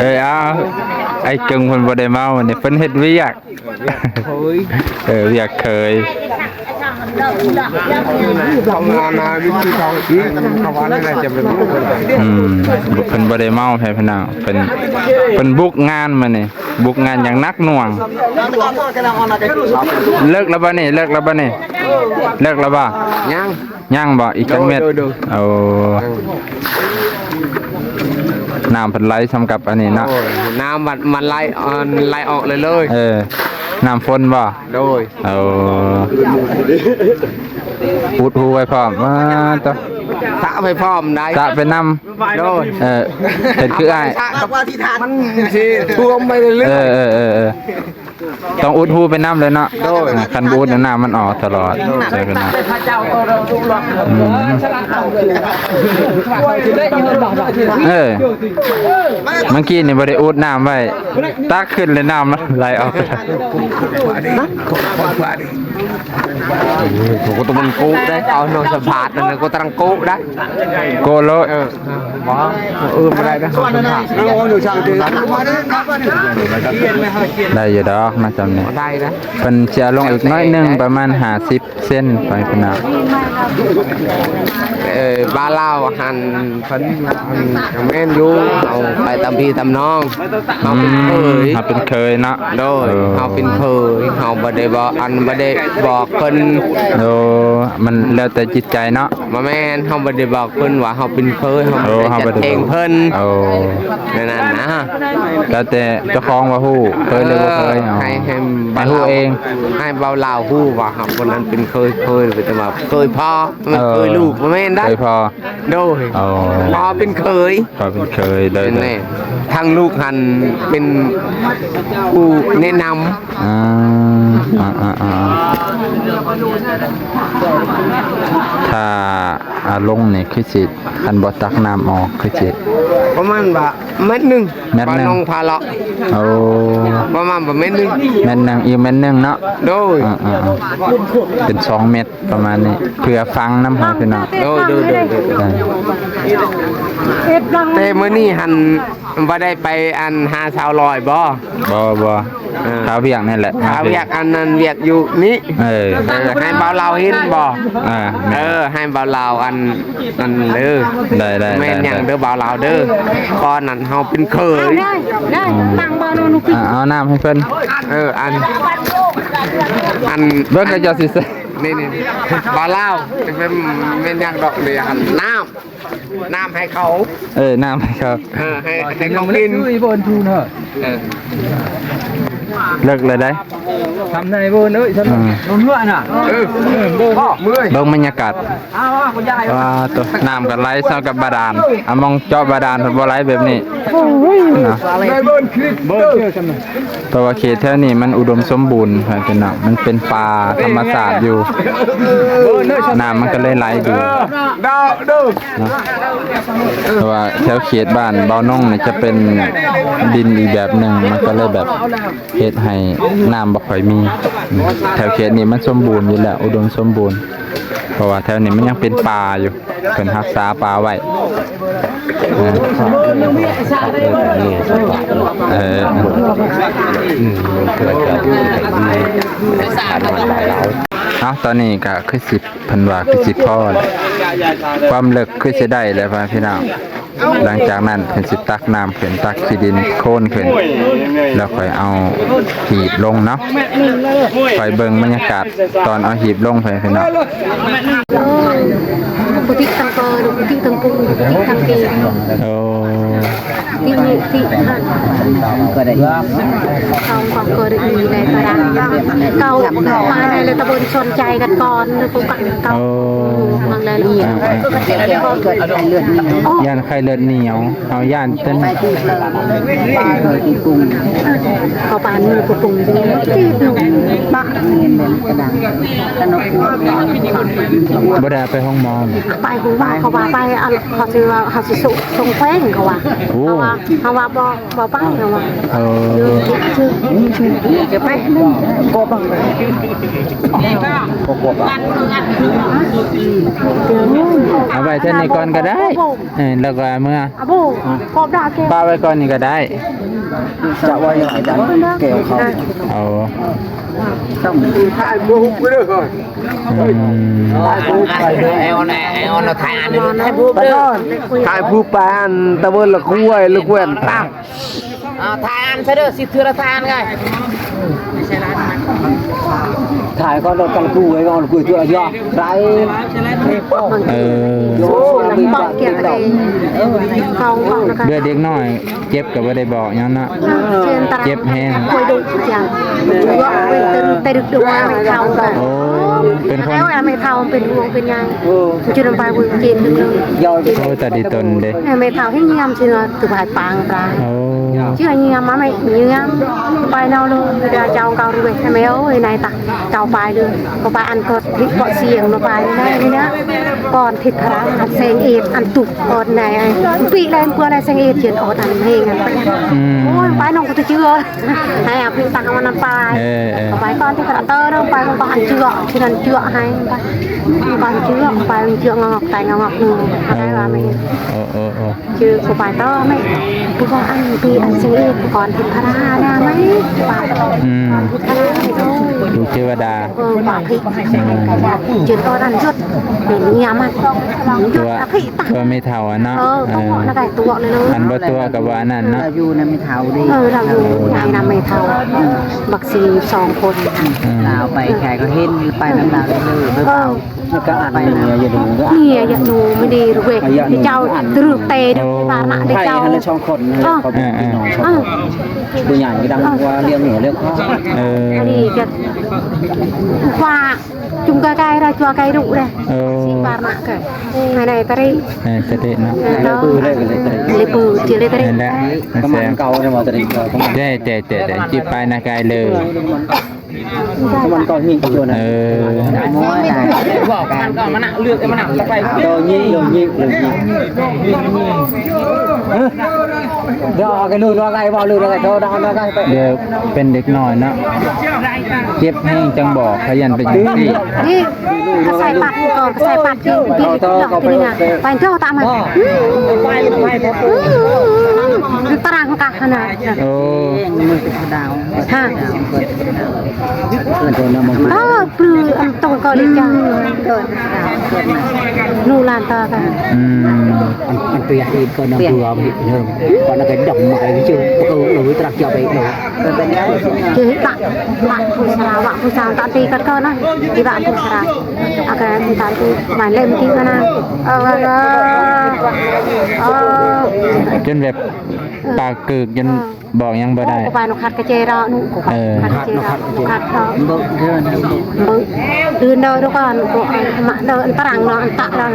ເອີ ອ້າວ ໄອ້ເກິ່ງເພິ່ນບໍ່ໄດ້ເມົາ ອັນນີ້ເພິ່ນເຮັດວຽກ ເອີ ວຽກເຄີຍ ອືມ ເພິ່ນບໍ່ໄດ້ເມົາ ແທ້ພີ່ນ້ອງ ເພິ່ນ ເພິ່ນບຸກງານມື້ນີ້ ບຸກງານຢ່າງໜັກໜ່ວງ ເລີກແລ້ວບໍ່ນີ້? ເລີກແລ້ວບໍ່ນີ້? ເລີກແລ້ວບໍ່? ຍັງ ຍັງບໍ່? ອີກຈັກເມັດ? ໂອ້ ນ້ຳເພິ່ນໄຫຼສ່ຳກັບອັນນີ້ເນາະ ໂອ້ຍ ນ້ຳມັນ ມັນໄຫຼ ອັນ ໄຫຼອອກເລີຍໆ ເອີ ນ້ຳຝົນບໍ່? ໂດຍ ໂອ້ ອຸດຫູໄວ້ພ້ອມ ມາຕະ ສະໄວ້ພ້ອມໄດ໋ ສະໄປນຳ ໂດຍ ເອີ ເຮັດຄືອ້າຍ ມັນຊິຖ້ວມໄປເລື້ອຍໆ ເອີ ເອີ ເອີ ເອີ ຕ້ອງອຸດຫູໄປນຳເລີຍເນາະ ໂດຍ ຄັນບໍ່ອຸດນ້ຳມັນອອກຕະຫຼອດ ໂດຍ ອືມ ເອີ ເມື່ອກີ້ນີ້ບໍ່ໄດ້ອຸດນ້ຳໄວ້ ຕັກຂຶ້ນແລ້ວນ້ຳມັນໄຫຼອອກ ໂອ້ໂຫ ໂກຕະມັນໂກໄດ້ ເອົານ້ອງສຳພາດນັ້ນ ໂກຕະລັງໂກໄດ້ ໂກໂລດ ເອີ ບໍ່ ເອີ ບໍ່ໄດ້ເດີ ເຮົາສຳພາດ ໄດ້ຢູ່ດອກນະ ຈຳນີ້ ໄດ້ນະ ເພິ່ນຊິເອົາລົງອີກໜ້ອຍໜຶ່ງ ປະມານຫ້າສິບເຊັນ ໄປພຸ້ນນະ ເອີ ບ່າວລາວຫັ້ນ ເພິ່ນ ອັນ ກໍແມ່ນຢູ່ ເຮົາໄປຕາມພີ່ຕາມນ້ອງ ເຮົາເປັນເຂີຍ ອືມ ເຮົາເປັນເຂີຍເນາະ ໂດຍ ເອີ ເຮົາເປັນເຂີຍ ເຮົາບໍ່ໄດ້ບອກ ອັນ ບໍ່ໄດ້ບອກເພິ່ນ ໂອ້ ມັນແລ້ວແຕ່ຈິດໃຈເນາະ ບໍ່ແມ່ນ ເຮົາບໍ່ໄດ້ບອກເພິ່ນວ່າເຮົາເປັນເຂີຍ ເຮົາບໍ່ໄດ້ຈັດແຈງເພິ່ນ ໂອ້ ແນວນັ້ນນະ ແລ້ວແຕ່ເຈົ້າຂອງວ່າຮູ້ເຂີຍຫຼືບໍ່ເຂີຍ ເອີ ໃຫ້ ໃຫ້ ໃຫ້ຮູ້ເອງ ໃຫ້ບ່າວລາວຮູ້ວ່າເຮົາຄົນນັ້ນເປັນເຂີຍ ເຂີຍ ແຕ່ວ່າເຂີຍພໍ່ ແມ່ນ ເອີ ເຂີຍລູກ ບໍ່ແມ່ນໄດ໋ ເຂີຍພໍ່ ໂດຍ ໂອ້ ພໍ່ເປັນເຂີຍ ພໍ່ເປັນເຂີຍ ໂດຍ ແມ່ນ ທາງລູກຫັ້ນເປັນຜູ້ແນະນຳ ອ່າ ອ່າ ອ່າ ອ່າ ຖ້າ ອ່າ ລົງນີ້ຄືຊິ ຄັນບໍ່ຕັກນ້ຳອອກຄືຊິ ປະມານວ່າ ແມັດໜຶ່ງ ແມັດໜຶ່ງ ບ່າວນ້ອງພາເລາະ ໂອ້ ປະມານວ່າແມັດໜຶ່ງ ແມັດໜຶ່ງ ອີກແມັດໜຶ່ງເນາະ ໂດຍ ອ່າໆໆ ເປັນສອງແມັດ ປະມານນີ້ ເພື່ອຟັງນຳໃຫ້ພີ່ນ້ອງ ໂດຍ ໂດຍ ໂດຍ ໂດຍ ແຕ່ມື້ນີ້ຫັ້ນບໍ່ໄດ້ໄປອັນຫາສາວລອຍບໍ່? ບໍ່ ບໍ່ ເອີ ຄາວຽກນີ້ແຫຼະ ຄາວຽກອັນນັ້ນ ວຽກຢູ່ນີ້ ເອີ ເອີ ໃຫ້ບ່າວລາວເຫັນບໍ່? ເອີ ເອີ ໃຫ້ບ່າວລາວອັນ ອັນເດີ ໄດ້ໆໆ ແມ່ນຫຍັງເດີບ່າວລາວເດີ ກ່ອນນັ້ນເຮົາເປັນເຂີຍ ໄດ້ ໄດ້ ອືມ ຕັ້ງບ່າວລາວ ອ່າ ເອົານ້ຳໃຫ້ເພິ່ນ ເອີ ອັນ ອັນ ເບິ່ງເຂົາເຈົ້າຊິໃສ່ ນີ້ໆ ບ່າວລາວ ຈະເປັນແມ່ນຫຍັງດອກເດ ອັນນ້ຳ ນ້ຳໃຫ້ເຂົາ ເອີ ນ້ຳໃຫ້ເຂົາ ເອີ ໃຫ້ ໃຫ້ເຂົາກິນ ເອີ ເລີກແລ້ວໄດ໋ ທຳໃນເບິ່ງເອີຍ ທຳ ອືມ ເຮືອນນະ ເອີ ເບິ່ງບັນຍາກາດ ອ່າ ໂຕ ນ້ຳກໍໄຫຼເທົ່າກັບບາດານ ອາ ມອງເຈາະບາດານເພິ່ນບໍ່ໄຫຼແບບນີ້ ໂອ້ຍ ເນາະ ໃນເບິ່ງຄລິບເດີ ເພາະວ່າເຂດແຖວນີ້ມັນອຸດົມສົມບູນ ພີ່ນ້ອງ ມັນເປັນປ່າທຳມະຊາດຢູ່ ນ້ຳມັນກໍເລີຍໄຫຼດີ ເນາະ ເພາະວ່າແຖວເຂດບ້ານເບົານົງນີ້ຈະເປັນດິນອີກແບບໜຶ່ງ ມັນກໍເລີຍແບບເຮັດໃຫ້ນ້ຳບໍ່ຄ່ອຍມີ ແຖວເຂດນີ້ມັນສົມບູນຢູ່ແລ້ວ ອຸດົມສົມບູນ ເພາະວ່າແຖວນີ້ມັນຍັງເປັນປ່າຢູ່ ເພິ່ນຮັກສາປ່າໄວ້ ເອີ ເອີ ອືມ ເພື່ອຈະໃຫ້ມີສານອາຫານຫຼາຍ. ເອົາ ຕອນນີ້ກໍຄືຊິ ເພິ່ນວ່າຄືຊິພໍແລ້ວ ຄວາມເລິກຄືຊິໄດ້ແລ້ວ ພໍ່ແມ່ພີ່ນ້ອງ. ຫຼັງຈາກນັ້ນເພິ່ນຊິຕັກນ້ຳຂຶ້ນ ຕັກຂີ້ດິນໂຄນຂຶ້ນ ແລ້ວຄ່ອຍເອົາຫີບລົງເນາະ. ຄ່ອຍເບິ່ງບັນຍາກາດຕອນເອົາຫີບລົງ ພໍ່ແມ່ພີ່ນ້ອງ. ເອີ ຜູ້ຕິດຕັ້ງກໍຜູ້ຕິຕັ້ງປຸງ ຜູ້ຕິດຕັ້ງເກ ໂອ້ ທີ່ນີ້ທີ່ຫັ້ນ ກໍໄດ້ ເຂົາກໍໄດ້ມີແລະຕະລາດ ເຂົາມາໃນລະຕະບົນສົນໃຈກັນກ່ອນ ຄືກັນເຂົາ ໂອ້ ເມືອງແລະ ເອີ ເອີ ເອີ ເອີ ໂອ້ ຢ້ານໄຂ້ເລືອດໜຽວ ເຮົາຢ້ານເປັນ ເຂົາປານມືກະປຸງຢູ່ ບໍ່ໄດ້ເອົາໄປໂຮງໝໍ ໄປໂຮງໝໍ ເຂົາວ່າໄປ ອັນ ເຂົາຊິວ່າ ເຂົາຊິສົ່ງ ສົ່ງແຂວງ ເຂົາວ່າ ໂອ້ ເຮົາວ່າ ເຮົາວ່າບໍ່ ບໍ່ໄປ ເຮົາວ່າ ເອີ ຈະໄປ ກໍໄປ ເອົາໄວ້ເທື່ອນີ້ກ່ອນກໍໄດ້ ເອີ ແລ້ວກໍເມືອ ອາໂບ ຂອບດາແກ ປະໄວ້ກ່ອນນີ້ກໍໄດ້ ຈະໄວ້ໃຫ້ກັນແກ່ເຂົາ ເອົາ ອືມ ເອົາ ເອົາ ເອົາ ຖ່າຍອັນ ຖ່າຍຮູບເດີ ຖ່າຍຮູບໄປອັນຕະເວີນລະກວຍ ລະກວຍອັນຕາ ອ່າ ຖ່າຍອັນຊະເດີ ສິບເທື່ອລະຖ່າຍອັນໄງ ຖ່າຍກ່ອນລະກັນກູໄວ້ກ່ອນ ກູເທື່ອລະຢອກໄດ້ ເອີ ເດັກນ້ອຍເຈັບກໍບໍ່ໄດ້ບອກຫຍັງເນາະ ເຈັບແຮງ ໂອ້ ເປັນຄົນ ເປັນຫ່ວງເປັນໃຍ ໂອ້ ຕາດີຕົນເດ້ ແມ່ເຖົ້າໃຫ້ຍາມຊິເນາະ ຖືວ່າໃຫ້ປາງປາງ ໂອ້ ເຊື່ອຍາມມາແມ່ຍາມ ໄປເນາະລູກ ເຈົ້າເກົ່າເລີຍ ແມ່ເອີຍ ນາຍຕາ ເຈົ້າໄປເດີ ກໍໄປອັນກໍ ເກາະສຽງມາໄປນີ້ນະ ກ່ອນທິດພະລາ ອັນແສງເອດ ອັນຕຸກອອດໃນ ປີແລງເພື່ອໃນແສງເອດ ຈຽນອອດອັນເຮງ ອືມ ໂອ້ຍ ໄປນ້ອງກໍຈະເຈື່ອ ໃຫ້ເອົາເປັນຕັກເອົາມັນນຳໄປ ເອີ ເອີ ກໍໄປກ່ອນທີ່ກະເຕີນອອກໄປ ມັນກໍຫັນເຈື່ອ ທີ່ນັ້ນເຈື່ອໃຫ້ ມັນກໍຫັນເຈື່ອໄປ ມັນເຈື່ອງອກ ຕາຍງອກໜຶ່ງ ເອີ ເອົາໄດ້ວ່າແມ່ ເອີ ເອີ ເອີ ຈື່ບໍ່ໄປຕໍ່ແມ່ ຄືວ່າອັນປີອັນຊິເອດກ່ອນທິດພະລານາໄມ້ ອືມ ທິດພະລາ ລູກເທວະດາ ເອີ ບາພິ ອືມ ຈະກໍນັ້ນຢຸດ ເປັນຍາມມັນ ຢຸດອະພິ ຕົວະແມ່ເຖົ້າຫັ້ນເນາະ ເອີ ເອີ ຕົວະນະໄກຕົວະເລີຍ ອັນບໍ່ຕົວະກໍວ່າອັນນັ້ນເນາະ ລາວຢູ່ນຳແມ່ເຖົ້າເດ້ ເອີ ລາວຢູ່ໃນນຳແມ່ເຖົ້າ ບັກຊີສອງຄົນ ອືມ ລາວໄປໃສກໍເຫັນ ໄປນຳລາວເລີຍ ເອີ ໄປນຳ ເມຍຢ່າດູ ເມຍຢ່າດູ ມັນດີເວີຍ ເຈົ້າຕະລຶກເຕະ ໂອ້ ປານະເຈົ້າ ໃຫ້ຫັ້ນລະສອງຄົນ ເອີ ເຂົາເປັນພີ່ນ້ອງສອງຄົນ ເອີ ຜູ້ໃຫຍ່ກໍດັງວ່າລ້ຽງຫົວລ້ຽງຄວາຍ ເອີ ອັນນີ້ກໍວ່າ ຈຸງກະໄກ່ລະຈົວໄກ່ດຸເດ້ ເອີ ຊິປານະກະ ໃຫ້ໄດ້ຕະລິ ໃຫ້ຕະລິເນາະ ເອີ ເລີຍເປີດ ເລີຍເປີດ ເລີຍຕະລິ ນັ້ນແຫຼະ ປະມານເກົ່າເນາະ ຕະລິ ແຕ່ ແຕ່ ແຕ່ ແຕ່ ຈິບປາຍນາກາຍເລີຍ ປະມານເກົ້າຫີບຢູ່ນະ ເອີ ເວົ້າກັນກໍມານະ ເລືອກມານະ ໄປ ເກົ້າຫີບ ເກົ້າຫີບ ເກົ້າຫີບ ເອີ ດຽວເອົາໄກລູກນ້ອງໄກ ເວົ້າລູກນ້ອງໄກ ໂທດານ້ອງໄກ ໄປ ດຽວເປັນເດັກນ້ອຍເນາະ ເຈັບແຮງຈັ່ງບອກ ຂະຫຍັນເປັນຈັ່ງຊີ້ ນີ້ ກະໃສ່ປັດກ່ອນ ກະໃສ່ປັດທີ່ ທີ່ ທີ່ ທີ່ນີ້ນະ ໄປເຈົ້າຕາມມາ ຕະລາງກະຂະໜາດ ໂອ້ ຮະ ເອີ ປືອັນຕົງກໍໄດ້ຈັງ ໜູຫຼານຕາກັນ ອືມ ອັນ ອັນເປຍອີກກໍນຳຕົວເຮົາເນາະ ປານນັ້ນກໍດຳມາໄກ ຈື່ປະຕູເລີຍ ຕະລັກຈະໄປເນາະ ເປັນໄດ້ ຄືຕະ ຕະຜູ້ສາວ ຜູ້ສາວຕະຕີກັນກ່ອນນະ ທີ່ວ່າຜູ້ສາວ ອາການຕະຕີ ມາເຫຼັ້ນທີ່ມານະ ເອີ ເອີ ຈົນແບບ ປາກກືກຈົນ ເອີ ບອກຫຍັງບໍ່ໄດ້ ເອີ ເດີນເດີ ເດີ ອັນຕະລັງເນາະ ອັນຕະລັງ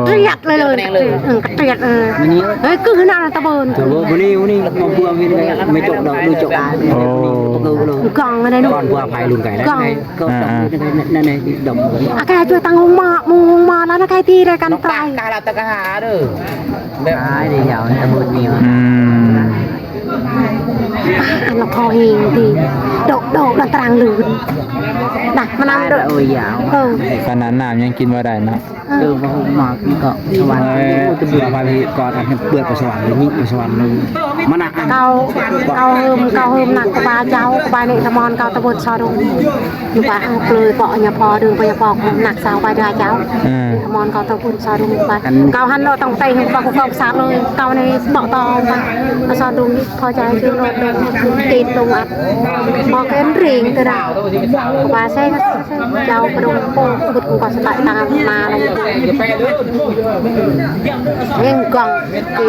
ຕຽດເລີຍ ເອີ ຕຽດ ເອີ ເຮີ້ຍ ຄືໜ້າຕະເບີນ ໂອ້ ບໍ່ນີ້ ບໍ່ນີ້ ມາເບື່ອມີໄດ້ ໄມ່ຕົກດອກ ດູຈົກ ໂອ້ ກອງມາໄດ້ ກ່ອນພວກພາຍລຸນໄກໄດ້ ກອງ ກໍ ອ່າໆ ນັ້ນ ນັ້ນ ດົມ ອາກາຍ ຊ່ວຍຕັ້ງໂຮງໝໍ ໂຮງໝໍ ລະນະ ໃກ້ທີ່ລະກັນ ຕາຍ ກາລະຕະກະຫາເດີ ແບບ ຕາຍເດີ ຍາວ ຕະເບີນມີ ອືມ ອັນລະພໍເຮງຕິ ດອກໆ ລະຕາງລືນ ນະ ມານຳ ໂອ້ຍ ຍາວ ເອີ ຂະໜາດນ້ຳຍັງກິນບໍ່ໄດ້ເນາະ. ເອີ ເອີ ມາກໍສະຫວັນ ເອີ ສະຫວັນ ກ່ອນອັນເພິ່ນເປີດໄປສະຫວັນ ຍິງໄປສະຫວັນ ມານະ ເຂົາ ເຂົາເຮີມ ເຂົາເຮີມໜັກກວ່າເຈົ້າ ກວ່ານີ້ ສະໝອນເຂົາຕະບຸດຊອດຸງ ຢູ່ວ່າເອົາເລີຍເກາະຍາພໍດຶງໄປຍາພໍໜັກຊາວໄປເດີເຈົ້າ ເອີ ສະໝອນເຂົາຕະບຸດຊອດຸງວ່າ ເຂົາຫັ້ນເນາະ ຕ້ອງໄຕໃຫ້ປາກກອກສາບເລີຍ ເຂົາໃນເບາະຕອງວ່າ ອາສອນດຸງ ພໍໃຈຄືໂນດເດີ ຕີນຕົງອັດ ບໍ່ເກີນເລງເທື່ອໃດ ວ່າແຊງ ເຈົ້າກະດົງໂປກ ບຸດກຸມກໍສະຕາຍຕາມມາແລ້ວ ເອງກອງ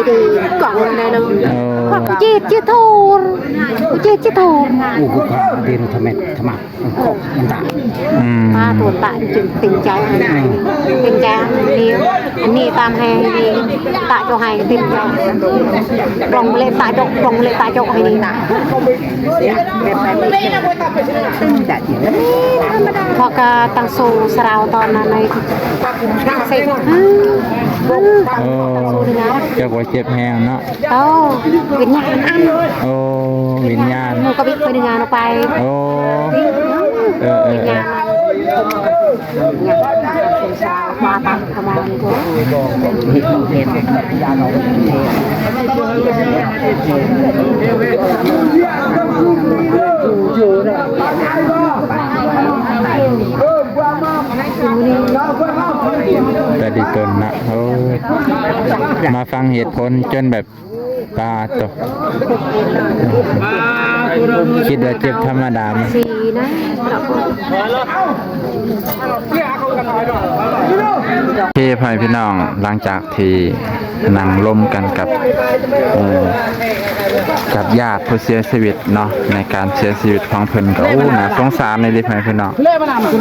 ດີໆ ກອງແນ່ເລີຍ ເອີ ພວກຈີດຈີດໂທນ ຈີດຈີດໂທນ ໂອ້ ກະເດນທະແມັດທະມັດ ເອີ ຂອບມັນຕາ ອືມ ປາໂຕນປາຈຶ່ງເຕັມໃຈ ເຕັມໃຈ ອັນນີ້ ອັນນີ້ຕາມໃຫ້ ຕາໂຈໃຫ້ເຕັມໃຈ ກອງເລຕາໂຈ ກອງເລຕາໂຈໃຫ້ນີ້ນະ ເພາະກະຕັ້ງໂຊສະລາວຕອນນັ້ນໃນ ເຊັກ ເອີ ຈັກວ່າເຈັບແຮງເນາະ ໂອ້ ວິນຍານອັນ ໂອ້ ວິນຍານ ໝູ່ກະບິດໄປໜຶ່ງງານອອກໄປ ໂອ້ ເອີ ເອີ ວິນຍານອັນ ຕາດີຕົນນະ ໂອ້ຍ ມາຟັງເຫດຜົນຈົນແບບ ປາໂຕ ຄິດວ່າເຈັບທຳມະດາ ສີ່ນະ ໂອເຄ ພໍ່ແມ່ພີ່ນ້ອງ ຫຼັງຈາກທີ່ນັ່ງລົມກັນກັບ ເອີ ກັບຍາດຜູ້ເສຍຊີວິດເນາະ ໃນການເສຍຊີວິດຂອງເພິ່ນ ກໍ ໂອ້ ໜ້າສົງສານອີ່ຫຼີ ພໍ່ແມ່ພີ່ນ້ອງ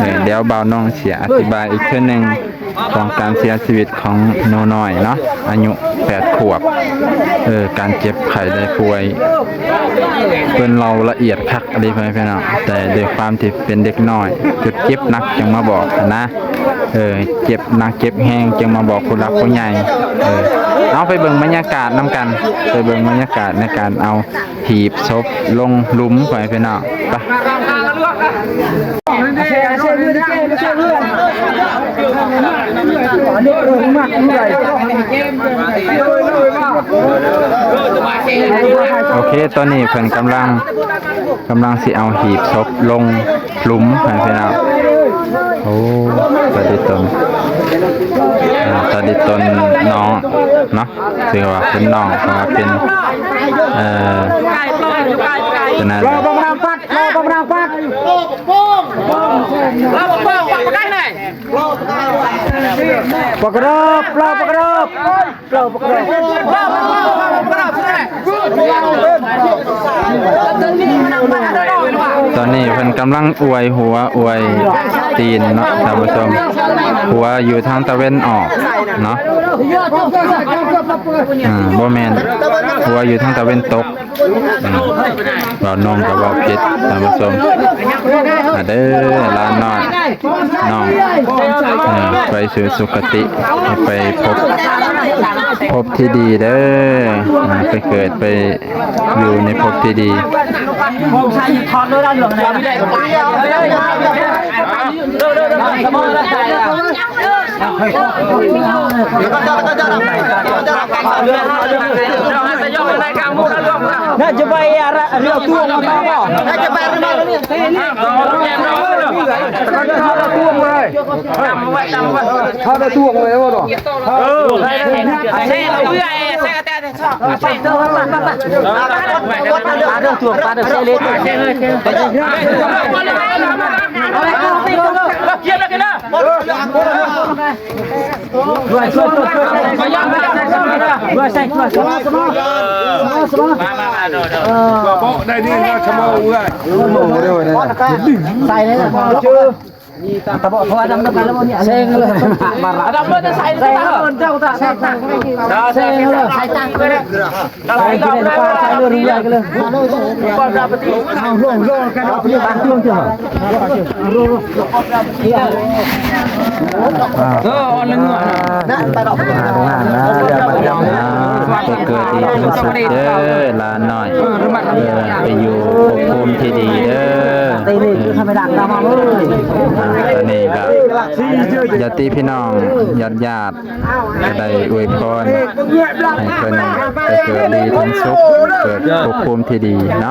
ເອີ ດຽວບ່າວນ້ອງຊິອະທິບາຍອີກເທື່ອໜຶ່ງ ຂອງການເສຍຊີວິດຂອງໜູນ້ອຍເນາະ ອາຍຸແປດຂວບ ເອີ ການເຈັບໄຂ້ໄດ້ປ່ວຍ ເພິ່ນເລົ່າລະອຽດຄັກອີ່ຫຼີ ພໍ່ແມ່ພີ່ນ້ອງ ແຕ່ດ້ວຍຄວາມທີ່ເປັນເດັກນ້ອຍ ຈົນເຈັບໜັກຈຶ່ງມາບອກຫັ້ນນະ ເອີ ເຈັບໜັກເຈັບແຮງຈຶ່ງມາບອກຜູ້ຫຼັກຜູ້ໃຫຍ່ ເອີ ເອົາໄປເບິ່ງບັນຍາກາດນຳກັນ ໄປເບິ່ງບັນຍາກາດໃນການເອົາ ຖີບສົບລົງຫຼຸມ ພໍ່ແມ່ພີ່ນ້ອງ ໄປ ໂອເຄ ຕອນນີ້ເພິ່ນກຳລັງ ກຳລັງຊິເອົາຫີບສົບລົງ ຫຼຸມ ໃຫ້ພີ່ນ້ອງ ໂອ້ ຕາດີຕົນ ອ່າ ຕາດີຕົນນ້ອງເນາະ ຖືວ່າເປັນນ້ອງ ເພາະວ່າເປັນ ເອີ ເປັນ ລາວບັກນາງປັດ ລາວບັກນາງປັດ ປະກະເດີບ ລາວປະກະເດີບ. ຕອນນີ້ເພິ່ນກຳລັງອວຍຫົວອວຍຕີນເນາະທ່ານຜູ້ຊົມ ຫົວຢູ່ທາງຕາເວັນອອກເນາະ ອາ ບໍ່ແມ່ນ ຫົວຢູ່ທາງຕາເວັນຕົກ ອືມ ເວົ້ານ້ອງກໍເວົ້າຜິດທ່ານຜູ້ຊົມ ມາເດີຫຼານນ້ອຍ ນ້ອງ ເອີ ໄປສູ່ສຸຄະຕິ ໃຫ້ໄປພົບ ພົບທີ່ດີເດີ ອ່າ ໄປເກີດໄປຢູ່ໃນພົບທີ່ດີ ນະຈະໄປເຮືອຕົວງມາບໍ່ ນະຈະໄປເຮືອຕົວງເລີຍ ເຮືອຕົວງເລີຍບໍ່ ເອີ ເຮືອຕົວງ ປາເດີເຊເລ ໃສ່ເລີຍ ຕະເບາະ ເພາະວ່າດຳນຳກັນແລ້ວບໍ່ເນຍ ເຊັງເລີຍ ດຳເລີຍ ໃສ່ເລີຍ ໃສ່ເລີຍ ໃສ່ເລີຍ ໃສ່ເລີຍ ເອົາລົງ ລົງກັນ ເອົາເອົາ ເອີ ອ່າ ໄປເກີດດີມີສຸກເດີ ຫຼານນ້ອຍ ເອີ ໄປຢູ່ພົບພູມທີ່ດີເດີ. ນີ້ຄືເຂົາໄປດັກດາວເຮົາເລີຍ ອ່າ ຕອນນີ້ກໍຍາດຕິພີ່ນ້ອງຍາດໆ ກໍໄດ້ອວຍພອນໃຫ້ເພິ່ນໄປເກີດດີທັງສຸກ ເກີດພົບພູມທີ່ດີເນາະ.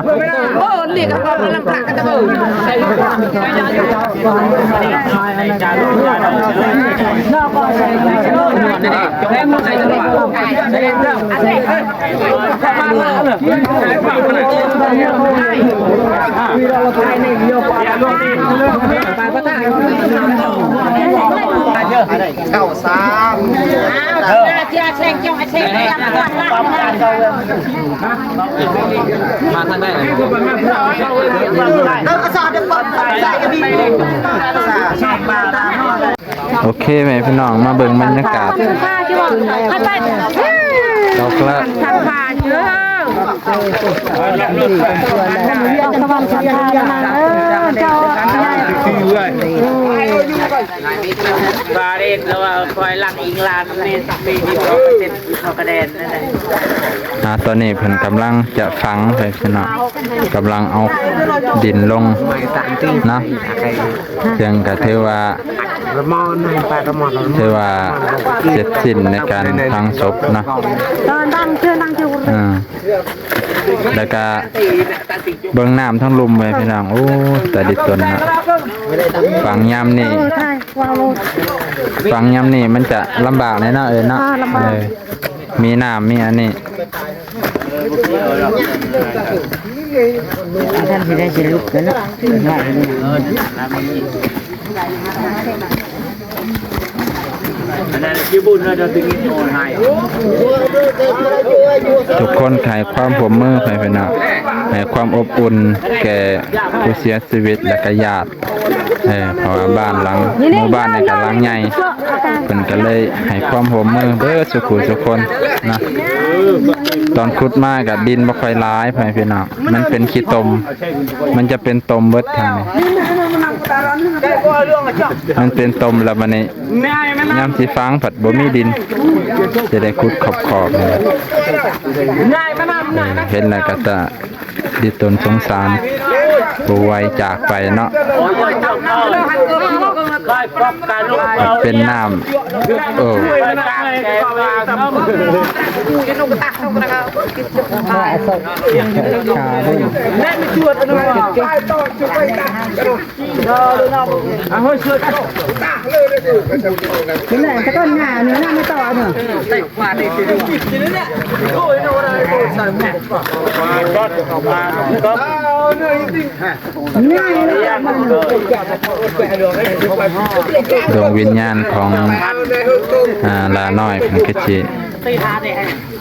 ເກົ້າສາມ ມາທາງໃດ? ໂອເຄ ແມ່ພີ່ນ້ອງ ມາເບິ່ງບັນຍາກາດ ເຈົ້າ ເຈົ້າສະຫວັນສັດທານາງເອີຍ ເຈົ້າ ບາເຣນ ແລ້ວວ່າຄອຍຫຼັງອີງລານ ເມ ເມ ເຂົາກະແດນນັ້ນແຫຼະ. ອ່າ ຕອນນີ້ເພິ່ນກຳລັງຈະຝັງໄປ ພີ່ນ້ອງ ກຳລັງເອົາດິນລົງເນາະ ເຊິ່ງກະຖືວ່າ ຖືວ່າເສັດສິ້ນໃນການຝັງສົບເນາະ ອ່າ ແລ້ວກະເບິ່ງນ້ຳທັງລຸ່ມເລີຍ ພີ່ນ້ອງ. ໂອ້ ຕາດິດຕົນເນາະ ຝັງຍາມນີ້ ຝັງຍາມນີ້ມັນຈະລຳບາກແດ່ເນາະ ເອີຍເນາະ ເອີ ມີນ້ຳມີອັນນີ້ ທ່ານຊິໄດ້ຊິລຸກແລ້ວເນາະ ທຸກຄົນໃຫ້ຄວາມຮ່ວມມື ໃຫ້ພີ່ນ້ອງ ໃຫ້ຄວາມອົບອຸ່ນແກ່ຜູ້ເສຍຊີວິດ ແລະກະຍາດ ເອີ ເພາະວ່າບ້ານຫຼັງ ໝູ່ບ້ານນີ້ກະຫຼັງໃຫຍ່ ເພິ່ນກະເລີຍໃຫ້ຄວາມຮ່ວມມືເບິດສູ່ຜູ້ສູ່ຄົນເນາະ. ຕອນຂຸດມາກະດິນບໍ່ຄ່ອຍຫຼາຍ ພໍ່ແມ່ພີ່ນ້ອງ ມັນເປັນຂີ້ຕົມ ມັນຈະເປັນຕົມເບິດທາງນີ້ ມັນເປັນຕົມແລ້ວບາດນີ້ ຍາມຊິຝັງພັດບໍ່ມີດິນ ຈະໄດ້ຂຸດຂອບໆ ເຫັນແລ້ວກະຕາ ດິດຕົນສົງສານຜູ້ໄວຈາກໄປເນາະ ເປັນນ້ຳ ໂອ້ ດວງວິນຍານຂອງ ອ່າ ຫຼ້ານ້ອຍເພິ່ນກະຊິ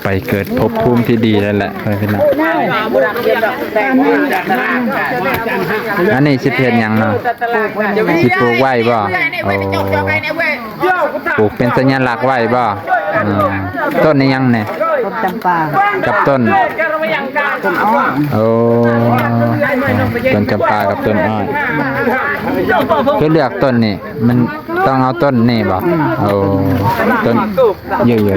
ໄປເກີດພົບພູມທີ່ດີແລ້ວແຫຼະ ພໍ່ແມ່ພີ່ນ້ອງ. ອັນນີ້ຊິເຮັດຫຍັງເນາະ? ຊິປູກໄວ້ບໍ່? ໂອ້ ປູກເປັນສັນຍະລັກໄວ້ບໍ່? ອືມ ຕົ້ນອີ່ຫຍັງນີ້? ຕົ້ນຈຳປາ ກັບຕົ້ນ ຕົ້ນອ້ອຍ ໂອ້ ຕົ້ນຈຳປາກັບຕົ້ນອ້ອຍ ຄືເລືອກຕົ້ນນີ້ ມັນຕ້ອງເອົາຕົ້ນນີ້ບໍ່? ອືມ ໂອ້ ຕົ້ນ ເຍອະໆ ຮະ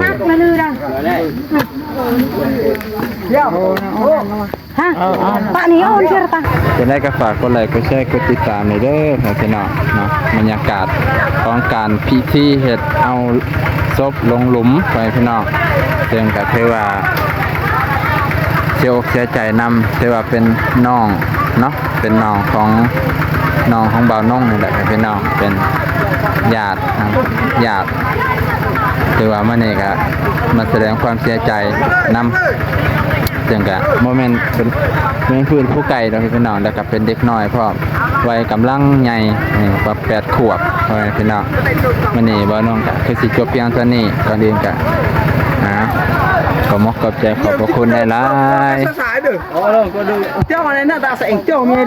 ປະນີ້ເອົາເທື່ອລະຕາ. ຈັ່ງໃດກໍຝາກກົດໄລ ກົດແຊ ກົດຕິດຕາມແດ່ເດີ ພໍ່ແມ່ພີ່ນ້ອງເນາະ. ບັນຍາກາດຂອງການພິທີເຮັດເອົາສົບລົງຫຼຸມ ພໍ່ແມ່ພີ່ນ້ອງ ເຊິ່ງກໍຖືວ່າເສຍອົກເສຍໃຈນຳ ຖືວ່າເປັນນ້ອງເນາະ ເປັນນ້ອງຂອງ ນ້ອງຂອງບ່າວນົງນີ້ແຫຼະ ພີ່ນ້ອງ ເປັນຍາດ ຍາດ ຖືວ່າມື້ນີ້ກະມາສະແດງຄວາມເສຍໃຈນຳ ເຊິ່ງກະບໍ່ແມ່ນເປັນ ແມ່ນເພື່ອນຜູ້ໄກດອກພີ່ນ້ອງ ແລ້ວກະເປັນເດັກນ້ອຍພ້ອມ ໄວກຳລັງໃຫຍ່ ເອີ ປະມານແປດຂວບ ພໍ່ແມ່ພີ່ນ້ອງ. ມື້ນີ້ບ່າວນົງກະຄືຊິຈົບພຽງເທົ່ານີ້ ກ່ອນອື່ນກະ ອ່າ ຂໍຂອບໃຈຂອບພະຄຸນຫຼາຍໆ.